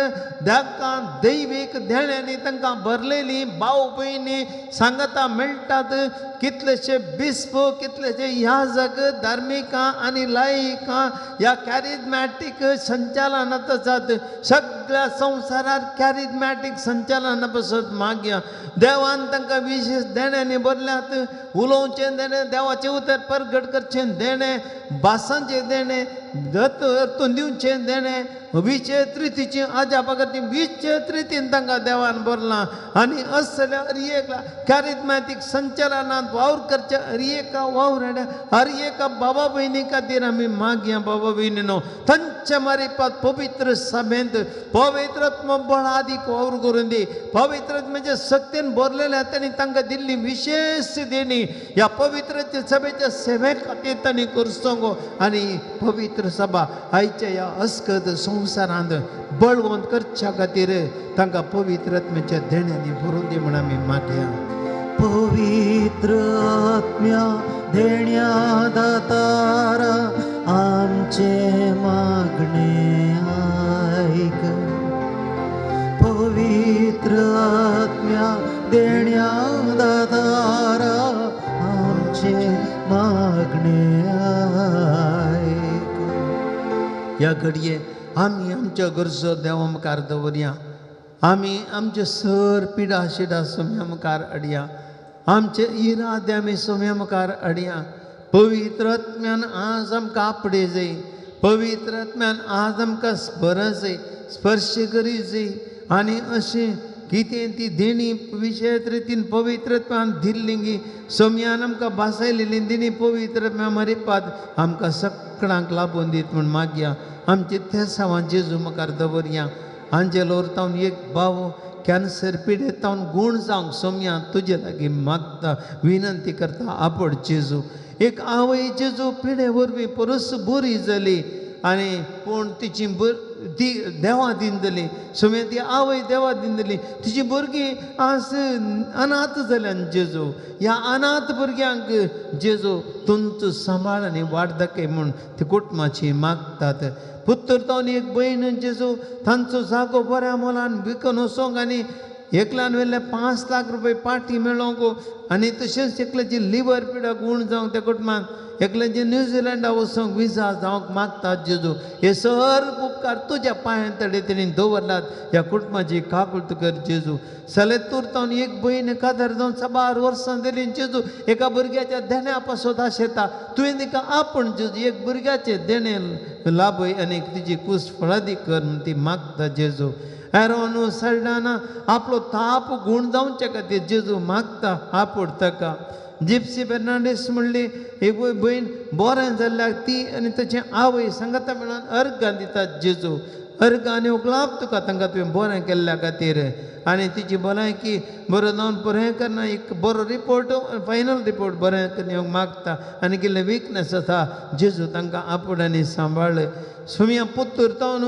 तांकां दैवीक देण्यांनी तांकां भरलेली भाव भयणी सांगता मेळटात. कितलेशे बिस्प, कितलेशे याजक, धार्मिकां आनी लायिकां ह्या कॅरिज्मॅटीक संचालनांत आसात. सगळ्या संवसारार कॅरिज्मॅटीक संचालना पासत मागया. देवान तांकां विशेश देण्यांनी भरल्यात. उलोवचें देणें, देवाचें उतर परगट करचें देणें, भासांचें देणें, दत्त दिवचें देणें, विचित्र रितीची अजापां करची विचित्र रितीन तांकां देवान भरलां. आनी असल्या हर एका कॅरिज्मॅटीक संचालनांत वावर करच्या हर एका वावराड्या, हर एका बाबा भयणी खातीर आमी मागया. बाबा भयणीनो तांच्या मारिपात पवित्र सभेंत पवित्र आत्मो बळादीक वावर करून दी. पवित्र आत्म्याच्या शक्तीन भरलेल्या तांणी तांकां दिल्ली विशेश देणी ह्या पवित्र सभेच्या सेवे खातीर तांणी करचो आनी पवित्र सभा आयच्या ह्या अस्कत संवसारांत बळवंत करच्या खातीर तांकां पवित्र आत्म्याच्या देण्यांनी भरून दी म्हण आमी मागया. पवित्र आत्म्या देण्या दातारा आमचे मागणे आयक. पवित्र आत्म्या देण्या दातारा आमचे मागणे आयक. ह्या घडये आमी आमच्या गरजो देवा मुखार दवरया. आमी आमचे सर पिडा शिडा सोम्या मुखार अडया. आमचे इरादे आमी सोम्या मुखार अडया. पवित्र आत्म्यान आज आमकां आपडे जाय. पवित्र आत्म्यान आज आमकां स्परस जाय, स्पर्श करी जाय. आनी अशें कितें ती देणी विशेश रितीन पवित्र आत्म्यान दिल्ली सोम्यान आमकां भासयलेली देणी पवित्र आत्म्या मरिपात आमकां सगळ्यांक लाबून दीत म्हूण मागया. आमचे तेसांवां जेजू मुखार दवरया. आंजेलोर तावन एक भाव कॅन्सर पिडेत तावन गूण जावंक सोम्या तुजे लागीं मागता, विनंती करता आपड जेजू. एक आवय जेजू पिडे वरवीं परस बरी जाली आनी पूण तिची ती देवा दिन जाली. सोम्या ती आवय देवा दिन जाली. तिची भुरगीं आज अनाथ जाल्यान जेजू. ह्या अनाथ भुरग्यांक जेजू तुमचो सांबाळ आनी वाट दाखय म्हूण ती कुटुंबाची मागतात. पुत्तर तावन एक भयण जेजू तांचो जागो बऱ्या मोलान विकून वचोंक आनी एकल्यान व्हेल्ले 5 लाख रुपये पाटी मेळोंक आनी तशेंच एकल्याची लिवर पिडा गूण जावंक त्या कुटुंबाक, एकल्याची न्यूझिलंडा वचोंक विजा जावंक मागतात जेजू. हे सर्व उपकार तुज्या पांयां तडे तेणी दवरलात. ह्या कुटुंबाची काकुळट कर जेजू. सलेतूर तावन एक भयण कादर जावन साबार वर्सां दिली जेजू. एका भुरग्याच्या देण्या पासत आशेता तुवें तिका आपूण जेजू एक भुरग्याचें देणें लाभय आनी तिची कूस फळादी कर म्हूण ती मागता जेजू. एरोन सरडाना आपलो ताप गूण जावचे खातीर जेजू मागता आपूण ताका. जिप्सी फेर्नांडीस म्हणली एक भयण बरें जाल्ल्याक ती आनी ताची आवय सांगता मेळोन अर्गां दितात जेजू. अर्गां आनी उगलाप तुका तांकां तुवें बरें केल्ल्या खातीर आनी तिची भलायकी बरो जावन बरें करना एक बरो रिपोर्ट, फायनल रिपोर्ट बरें करून येवंक मागता आनी कितलें विकनस आसा जेजू तांकां आपूण आनी सांबाळ. सुम्या पुत्तूर तावन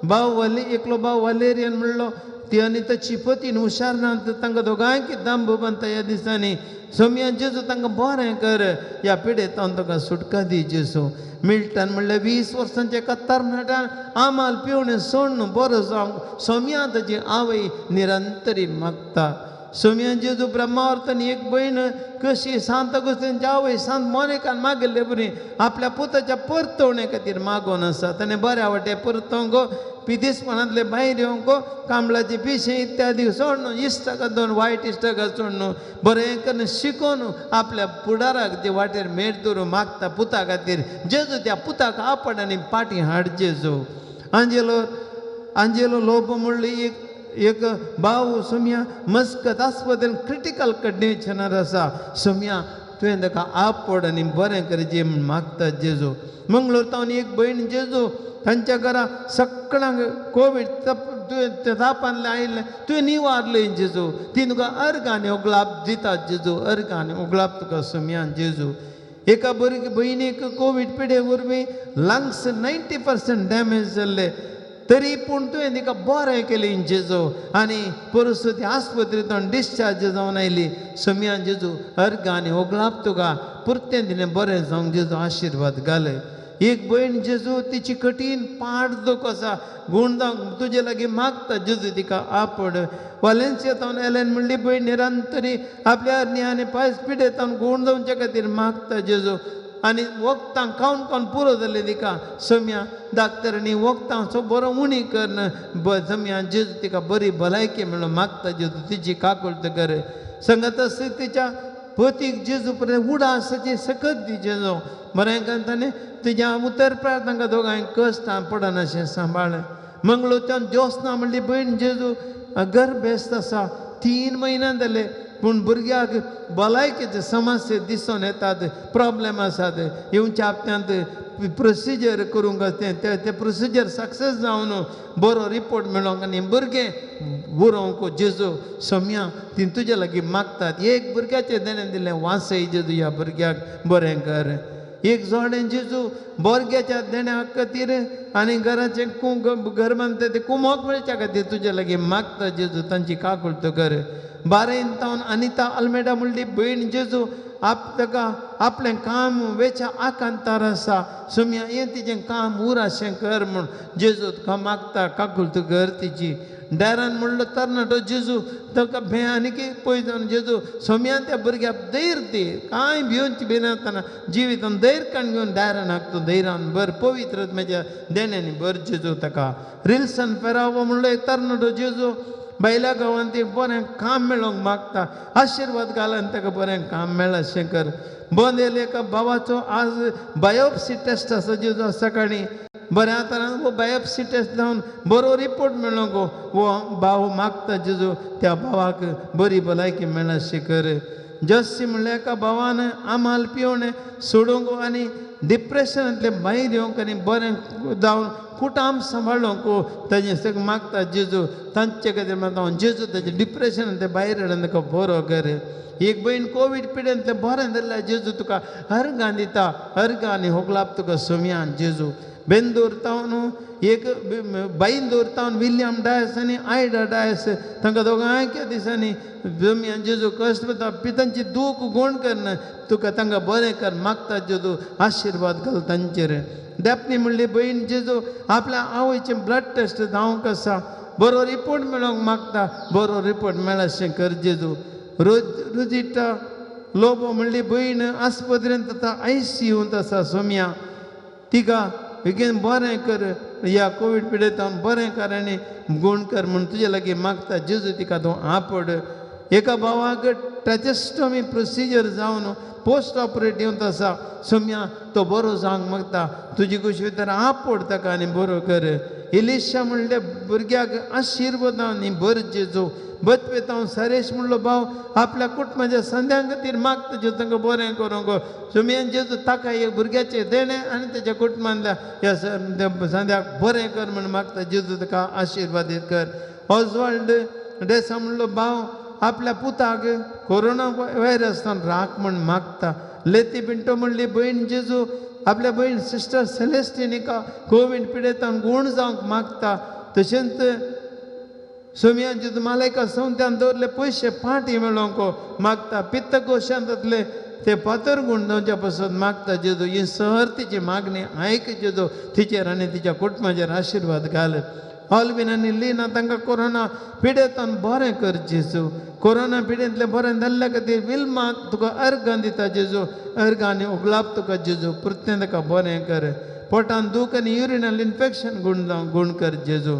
भाव वाले एकलो भाव वालेरियन म्हणलो ती आनी ताची पतीन हुशार ना तांकां दोगांयकी दांब बांदता ह्या दिसांनी. सोम्या जेजू तांकां बरें कर, ह्या पिडेतान तांकां सुटका दी जेजू. मिल्टन म्हणल्यार 20 वर्सांच्या एका तरणाट्यान आमाल पिवणें सोडून बरो जावंक सोम्या ताची आवय निरंतरी मागता. सोम्या जेजू ब्रह्मावर्तन एक भयण कशी सांत अगुस्तीन आवय सांत मोनिकान मागिल्ले बरी आपल्या पुताच्या परतवणे खातीर मागोवन आसा. ताणें बऱ्या वाटे परतवंक पिदीसपणांतले भायर येवंक कांबळाचे पिशें इत्यादी सोडून इश्टागत दोन वायट इश्टागत सोडून बरें करून शिकोवन आपल्या फुडाराक ते वाटेर मेट दवरून मागता पुता खातीर. जेजू त्या पुताक आपड आनी पाटी हाड जेजू. आंजेलो आंजेलो लोबो म्हणली एक एक भाव सोम्या मस्कत आस्पत्रेन क्रिटिकल कंडिशनार आसा. सोम्या तुवें ताका आपड आनी बरें करचें म्हूण मागता जेजू. मंगळूर तावन एक भयण जेजू तांच्या घरा सगळ्यांक कोवीड तुवें तापांतलें आयिल्लें तुवें निवारलें जेजू. ती तुका अर्गांनी उगलाप दितात जेजू, अर्गांनी उगलाप तुका सोम्यान जेजू. एका भयणीक कोवीड पिडे वरवीं लंग्स 90% डॅमेज जाल्ले तरी पूण तुवें तिका बरें केलें जेजू आनी परसू ती आस्पत्रेंतल्यान डिस्चार्ज जावन आयली. सोम्यान जेजू अर्गांनी उगलाप तुका पुरतें तिणें बरें जावंक जेजू आशिर्वाद घाले. एक भयण जेजू तिची कठीण पाड दुख आसा गूण जावंक तुजे लागीं मागता जेजू तिका आपड. वालेन्सिया तावन एलन म्हणली भयण निरंतरी आपल्या अरणी आनी पांयस पिडे तावन गूण जावच्या खातीर मागता जेजू. आनी वखदां खावन खावन पुरो जालें तिका. सोम्या डाक्टरांनी वखदां सो बरो उणी करून सोम्या जेजू तिका बरी भलायकी म्हणून मागता जेजू तिची काकुळट कर. संगत आसता तिच्या पतीक जेजू पर्यंत उडासाची सकत दी जेजू. बरें करून ताणें तिज्या उतर प्रार्थना दोगांय कश्टां पडनाशें सांबाळ्ळें. मंगळूरच्यान ज्योत्सना म्हणली भयण जेजू गर्भेस्त आसा 3 म्हयने जाले पूण भुरग्याक भलायकेचे समस्या दिसून येतात, प्रॉब्लेम आसात. येवच्या हप्त्यांत प्रोसिजर करूंक तें तें प्रोसिजर सक्सेस जावन बरो रिपोर्ट मेळोंक आनी भुरगें बरोवंक जेजू सोम्या ती तुजे लागीं मागतात. एक भुरग्याचें देणें दिलें वासय जेजू ह्या भुरग्याक बरें कर. एक जोडें जेजू भुरग्याच्या देण्या खातीर आनी घराचें घर बांदता तें कुमोक मेळच्या खातीर तुजे लागीं मागता जेजू तांची काकुळट कर. बारेन तावन अनिता अल्मेडा म्हणली भयण जेजू आप ताका आपलें काम वेच्या आकांतार आसा. सोम्या हें तिजें काम उराशें कर म्हूण जेजू तुका मागता काकुळट कर तिची. डायरान म्हणलो तरणाटो जेजू ताका भें आनी कितें पळय जावन जेजू सोम्यान त्या भुरग्याक धैर्य दी कांय भिवची भिनासतना जिवितान धैर्य काण घेवन डायरान हाकतो धैर्यान भर पवित्र म्हज्या देण्यांनी भर जेजू ताका. रिल्सन फेरावो म्हणलो एक तरणाटो जेजू बायल्या गांवांत एक बरें काम मेळोवंक मागता आशिर्वाद घाल आनी ताका बरें काम मेळशें कर. बंद येयले एका भावाचो आज बायोप्सी टेस्ट आसा जेजू सकाळीं बऱ्या तरान वो बायोप्सी टेस्ट जावन बरो रिपोर्ट मेळोवंक वो भाव मागता जेजू त्या भावाक बरी भलायकी मेळशें कर. जस्सी म्हणल्यार एका भावान आमाल पिवणें सोडूंक आनी डिप्रेशनांतलें भायर येवंक आनी बरें जावन कुटाम सांबाळूंक ताजें सगळें मागता जेजू तांचे खातीर मागता जेजू ताजें डिप्रेशनांतलें भायर हाडून ताका बरो कर. एक भयण कोवीड पिडेंतलें बरें जाल्यार जेजू तुका अर्गां दिता अर्गां आनी होगलाप तुका सोम्यान जेजू. बेंदूर तावन एक बाईंदूर तावन विल्यम डायस आनी आयडा डायस तांकां दोगांयच्या दिसांनी सोम्यान जेजू कश्ट पडटा तांची दूख गुण करना तुका तांकां बरें कर मागता जेजू आशिर्वाद घाल तांचेर. डॅपनी म्हणली भयण जेजू आपल्या आवयचें ब्लड टेस्ट जावंक आसा बरो रिपोर्ट मेळोवंक मागता बरो रिपोर्ट मेळशें कर जेजू. रोजिटा लोबो म्हणली भयण आस्पत्रेंत आतां आयसीयूंत आसा सोम्या तिका बेगीन बरें कर ह्या कोवीड पिडेंत बरें कर आनी गूण कर म्हूण तुजे लागीं मागता जेजू तिका तूं आपड. एका भावाक ट्रॅचेस्टॉमी प्रोसिजर जावन पोस्ट ऑपरेटीव आसा सोम्या तो बरो जावंक मागता तुजी कुशी तर आपड ताका आनी बरो कर. इलिशा म्हणले भुरग्याक आशिर्वाद आनी बर जेजू. बतपेतांव सरेश म्हणलो भाव आपल्या कुटुंबाच्या संद्यां खातीर मागता जेजू तांकां बरें करूंक सोम्यान जेजू ताका एक भुरग्याचें देणें आनी तेच्या कुटुंबांतल्या ह्या संद्याक बरें कर म्हूण मागता जेजू ताका आशिर्वादीत कर. ऑजवाल्ड डेसा म्हणलो भाव आपल्या पुताक कोरोना व्हायरसान राख म्हूण मागता. लेती पिंटो म्हणली भयण जेजू आपल्या भयण सिस्टर सेलेस्टिनिका कोवीड पिडेतान गूण जावंक मागता. तशेंच सोम्यान जेजू मालायका संवत्यान दवरले पयशे पाटी मेळोवंक मागता. पित्तकोशांतले ते फातर गूण जावच्या पासून मागता जेजू. ही सहर तिची मागणी आयक जेजू तिचेर आनी तिच्या कुटुंबाचेर आशिर्वाद घाल. ऑलवीन आनी लिना तांकां कोरोना पिडेंतल्यान बरें कर जेजू. कोरोना पिडेंतलें बरें जाल्ल्या खातीर विल्मा तुका अर्गां दिता जेजू. अर्गां आनी उगलाप तुका जेजू. परतें ताका बरें कर. पोटान दूख आनी युरिनल इन्फेक्शन गूण जावं गूण कर जेजू.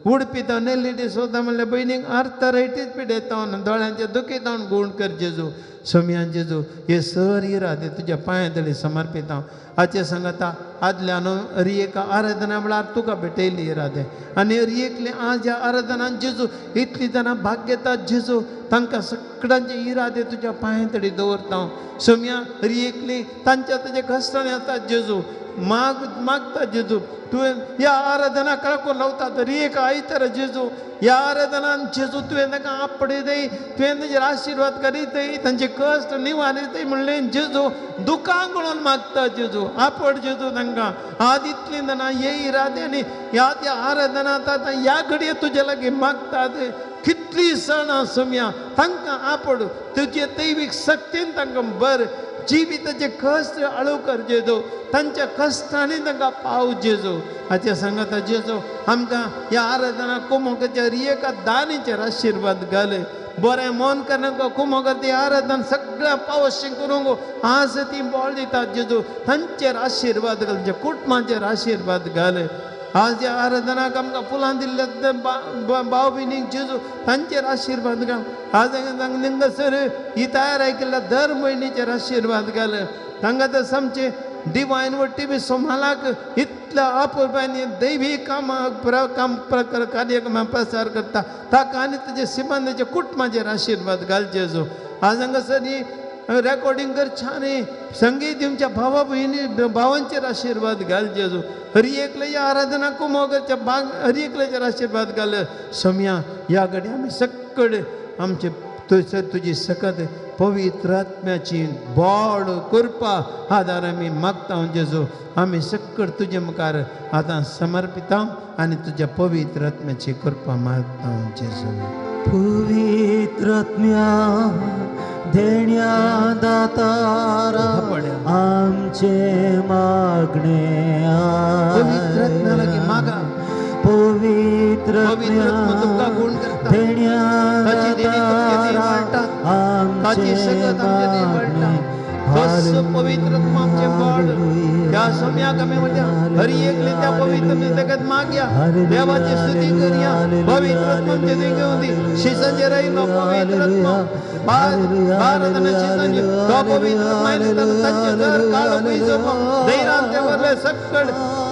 उडपी जावन एलईडी सोदा म्हणल्यार भयणीक आर्थरायटीस पिडेतावन दोळ्यांचे दुखी जावन गूण कर जेजू. सोमयान जेजू हे सर इरादे तुज्या पांया तळी समर्पिता. हाचे सांगता आदल्यान हरी एका आराधना म्हळ्यार तुका भेटयली इरादे आनी हरी एकले आज ह्या आराधनान जेजू इतली जाणां भाग घेतात जेजू. तांकां सगळ्यांचे इरादे तुज्या पांया तडी दवरता हांव. सोमया हरी एकली तांच्या तुजे कश्टांनी आसतात जेजू. माग मागता जेजू तुवें ह्या आराधना काळको लावता तरी एक आयतार जेजू. ह्या आराधनान जेजू तुवें तांकां आपडयतय, तुवें तांचेर आशिर्वाद करीतय, तांचे कश्ट निवारीतय म्हणलें जेजू. दुकां गळोवन मागता जेजू. आपड जेजू तांकां आज इतलीं जाणां हे इरादे आनी ह्या त्या आराधना आतां ह्या घडये तुजे लागीं मागतात. कितली सणां सोमया तांकां आपड तुजे दैवीक शक्तीन तांकां बर जिविताचे कश्ट अळू कर जेजू. तांच्या कश्टांनी तांकां पाव जेजू. हाचे सांगता जेजू आमकां ह्या आराधना कुमोकाच्या एका दानीचेर आशिर्वाद घाल. बरें मन करनाका कुमोकार ती आराधना सगळ्या पावशी करूंक आज ती बळ दितात जेजू. तांचेर आशिर्वाद घाल, तांच्या कुटुंबाचेर आशिर्वाद घाल. आज ह्या आराधनाक आमकां फुलां दिल्ल्या भाव भयणीक जेजू तांचेर आशिर्वाद घाल. आज हांगासर ही तयार केल्ल्या दर भयणीचेर आशिर्वाद घाल. तांकां तर सामचे डिवायन वट्टी बी सोमालाक इतल्या अपुरबायेन दैवी कामां काम कार्यक्रम प्रसार करता ताका आनी ताजे सिबंदाच्या कुटुंबाचेर आशिर्वाद घाल जेजू. आज हांगासर ही रेकॉर्डिंग करच्या न्ही संगीत दिवच्या भावा भयणी भावांचेर आशिर्वाद घाल जेजू. हरी एकल्याच्या आराधना कुमोगाच्या बाग हरी एकल्याचेर आशिर्वाद घाल. सोमया ह्या घडये आमी सगळे आमचे थंयसर तुजी सकत पवित्र आत्म्याची बोड कृपा आदार आमी मागता जेजू. आमी सगळे तुजे मुखार आतां समर्पिता आनी तुज्या पवित्र आत्म्याची कृपा मागता जेजू. पवित्र आत्म्या देण्या दातारा आमचे मागणे. पवित्र आत्म्या लागीं मागा. पवित्र आत्मा तुमकां गुण करता. देण्या ताची देणी तुमचे थंय मेळटा. ताची सकत आमचे थंय मेळटा. तसो पवित्र आत्मा आमचें बळ. ह्या समयाक आमी म्हणटा हरी एकले त्या पवित्र ताका मागया. देवाची स्तुती करया. पवित्र आत्मा आमचे थंय घेवन दी. शिसांचेर आयलो पवित्र आत्मा. भारतान शिसांचेर तो पवित्र आत्मा आयलो तांचें घर काळो पयसो धैर्यान ते भरले सगळ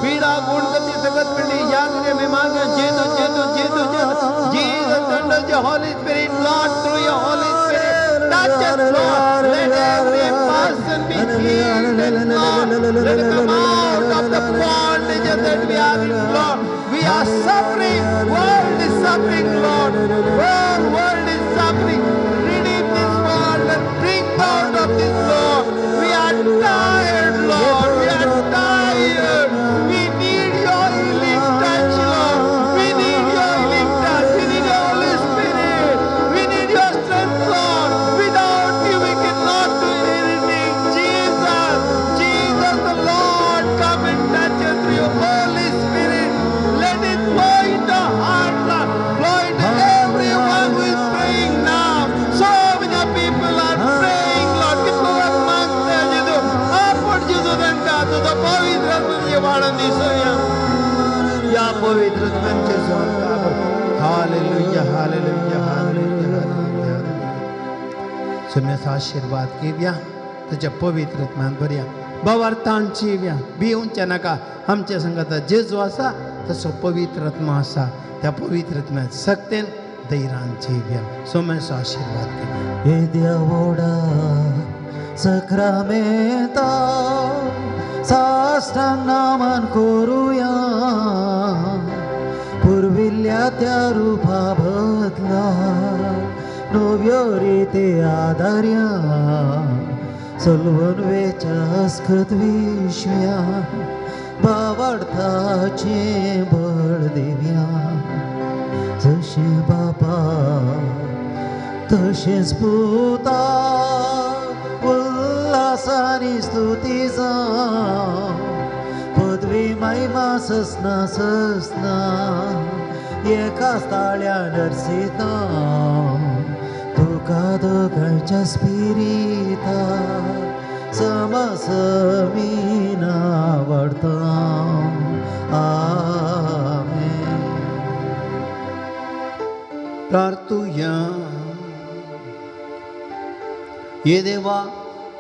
पीडा गुण करती सकत पडली. ह्या घडये आमी मागया जेजू जेजू जेजू जेजू. Jesus under the Holy Spirit, Lord, through your Holy Spirit, touch us, Lord. Let every person be healed, and Lord, let us come out of the bondage that we are in, Lord. We are suffering. World is suffering, Lord. Whole world is suffering. Redeem this world and bring out of this, Lord. We are tired, Lord. We are tired. We need your healing touch, Lord. We need your healing touch. We need your Holy Spirit. We need your strength, Lord. Without you, we cannot do anything. Jesus, Jesus the Lord, come and touch us through your Holy Spirit. Let it flow into our heart, Lord. Flow into everyone who is praying now. So many people are praying, Lord. कितलो लोक मागता जेजू. आपण जेजू तांकां तुजो पवित्र आत्मा वाडोवन दिसोया. ह्या पवित्र आत्म्याचे हालेलुया हालेलुया हालेलुया हालेलुया. सुम्याचो आशिर्वाद घेवया. तुज्या पवित्र आत्म्यान बरया भावार्थांची येवया. भिवच्या नाका. आमच्या संगाता जेजू आसा तसो पवित्र आत्मा आसा. त्या पवित्र आत्म्यात सक्तेन धैर्यान येवया. सोम्याचो आशिर्वाद घेवया. येद्या व्हडा सक्रामेंता साश्टांग नामान करुया. पुर्विल्ल्या त्या रुपा बदला नव्यो रिते आदार्या. सलवन वेच्या अस्खत विश्व्या बावार्थाचें बळ दिव्या. जशें बापा तशेंच पुता उल्हासानी स्तुती जावं. पदवी महिमा ससना ससना. एकाच ताळ्यान अर्सिता तुका दोगांयच्या स्पिरिता समसमीना वाडता. आमेन. प्रार्थुया. ये देवा,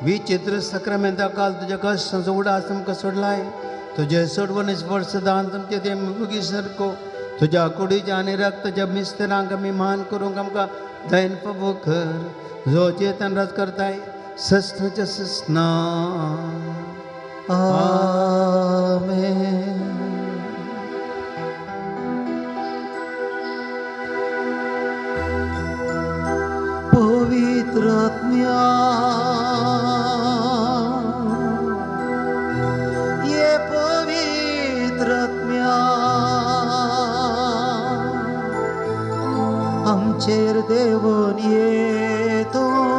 विचित्र सक्रामेंता काल तुज्या कश्टांचो उडास आमकां सोडलाय. तुजे सोडवण स्पर्श दान तुमचे ते मुगी सारको तुज्या कुडीच्या आनी रक्ताच्या मिस्तरांक आमी मान करूंक आमकां दयन फावो कर, जो चेतन राज करताय सस्नाच्या सस्ना. आमेन. पवित्र आत्म्या ये पवित्र आत्म्या आमचेर देवून ये तूं.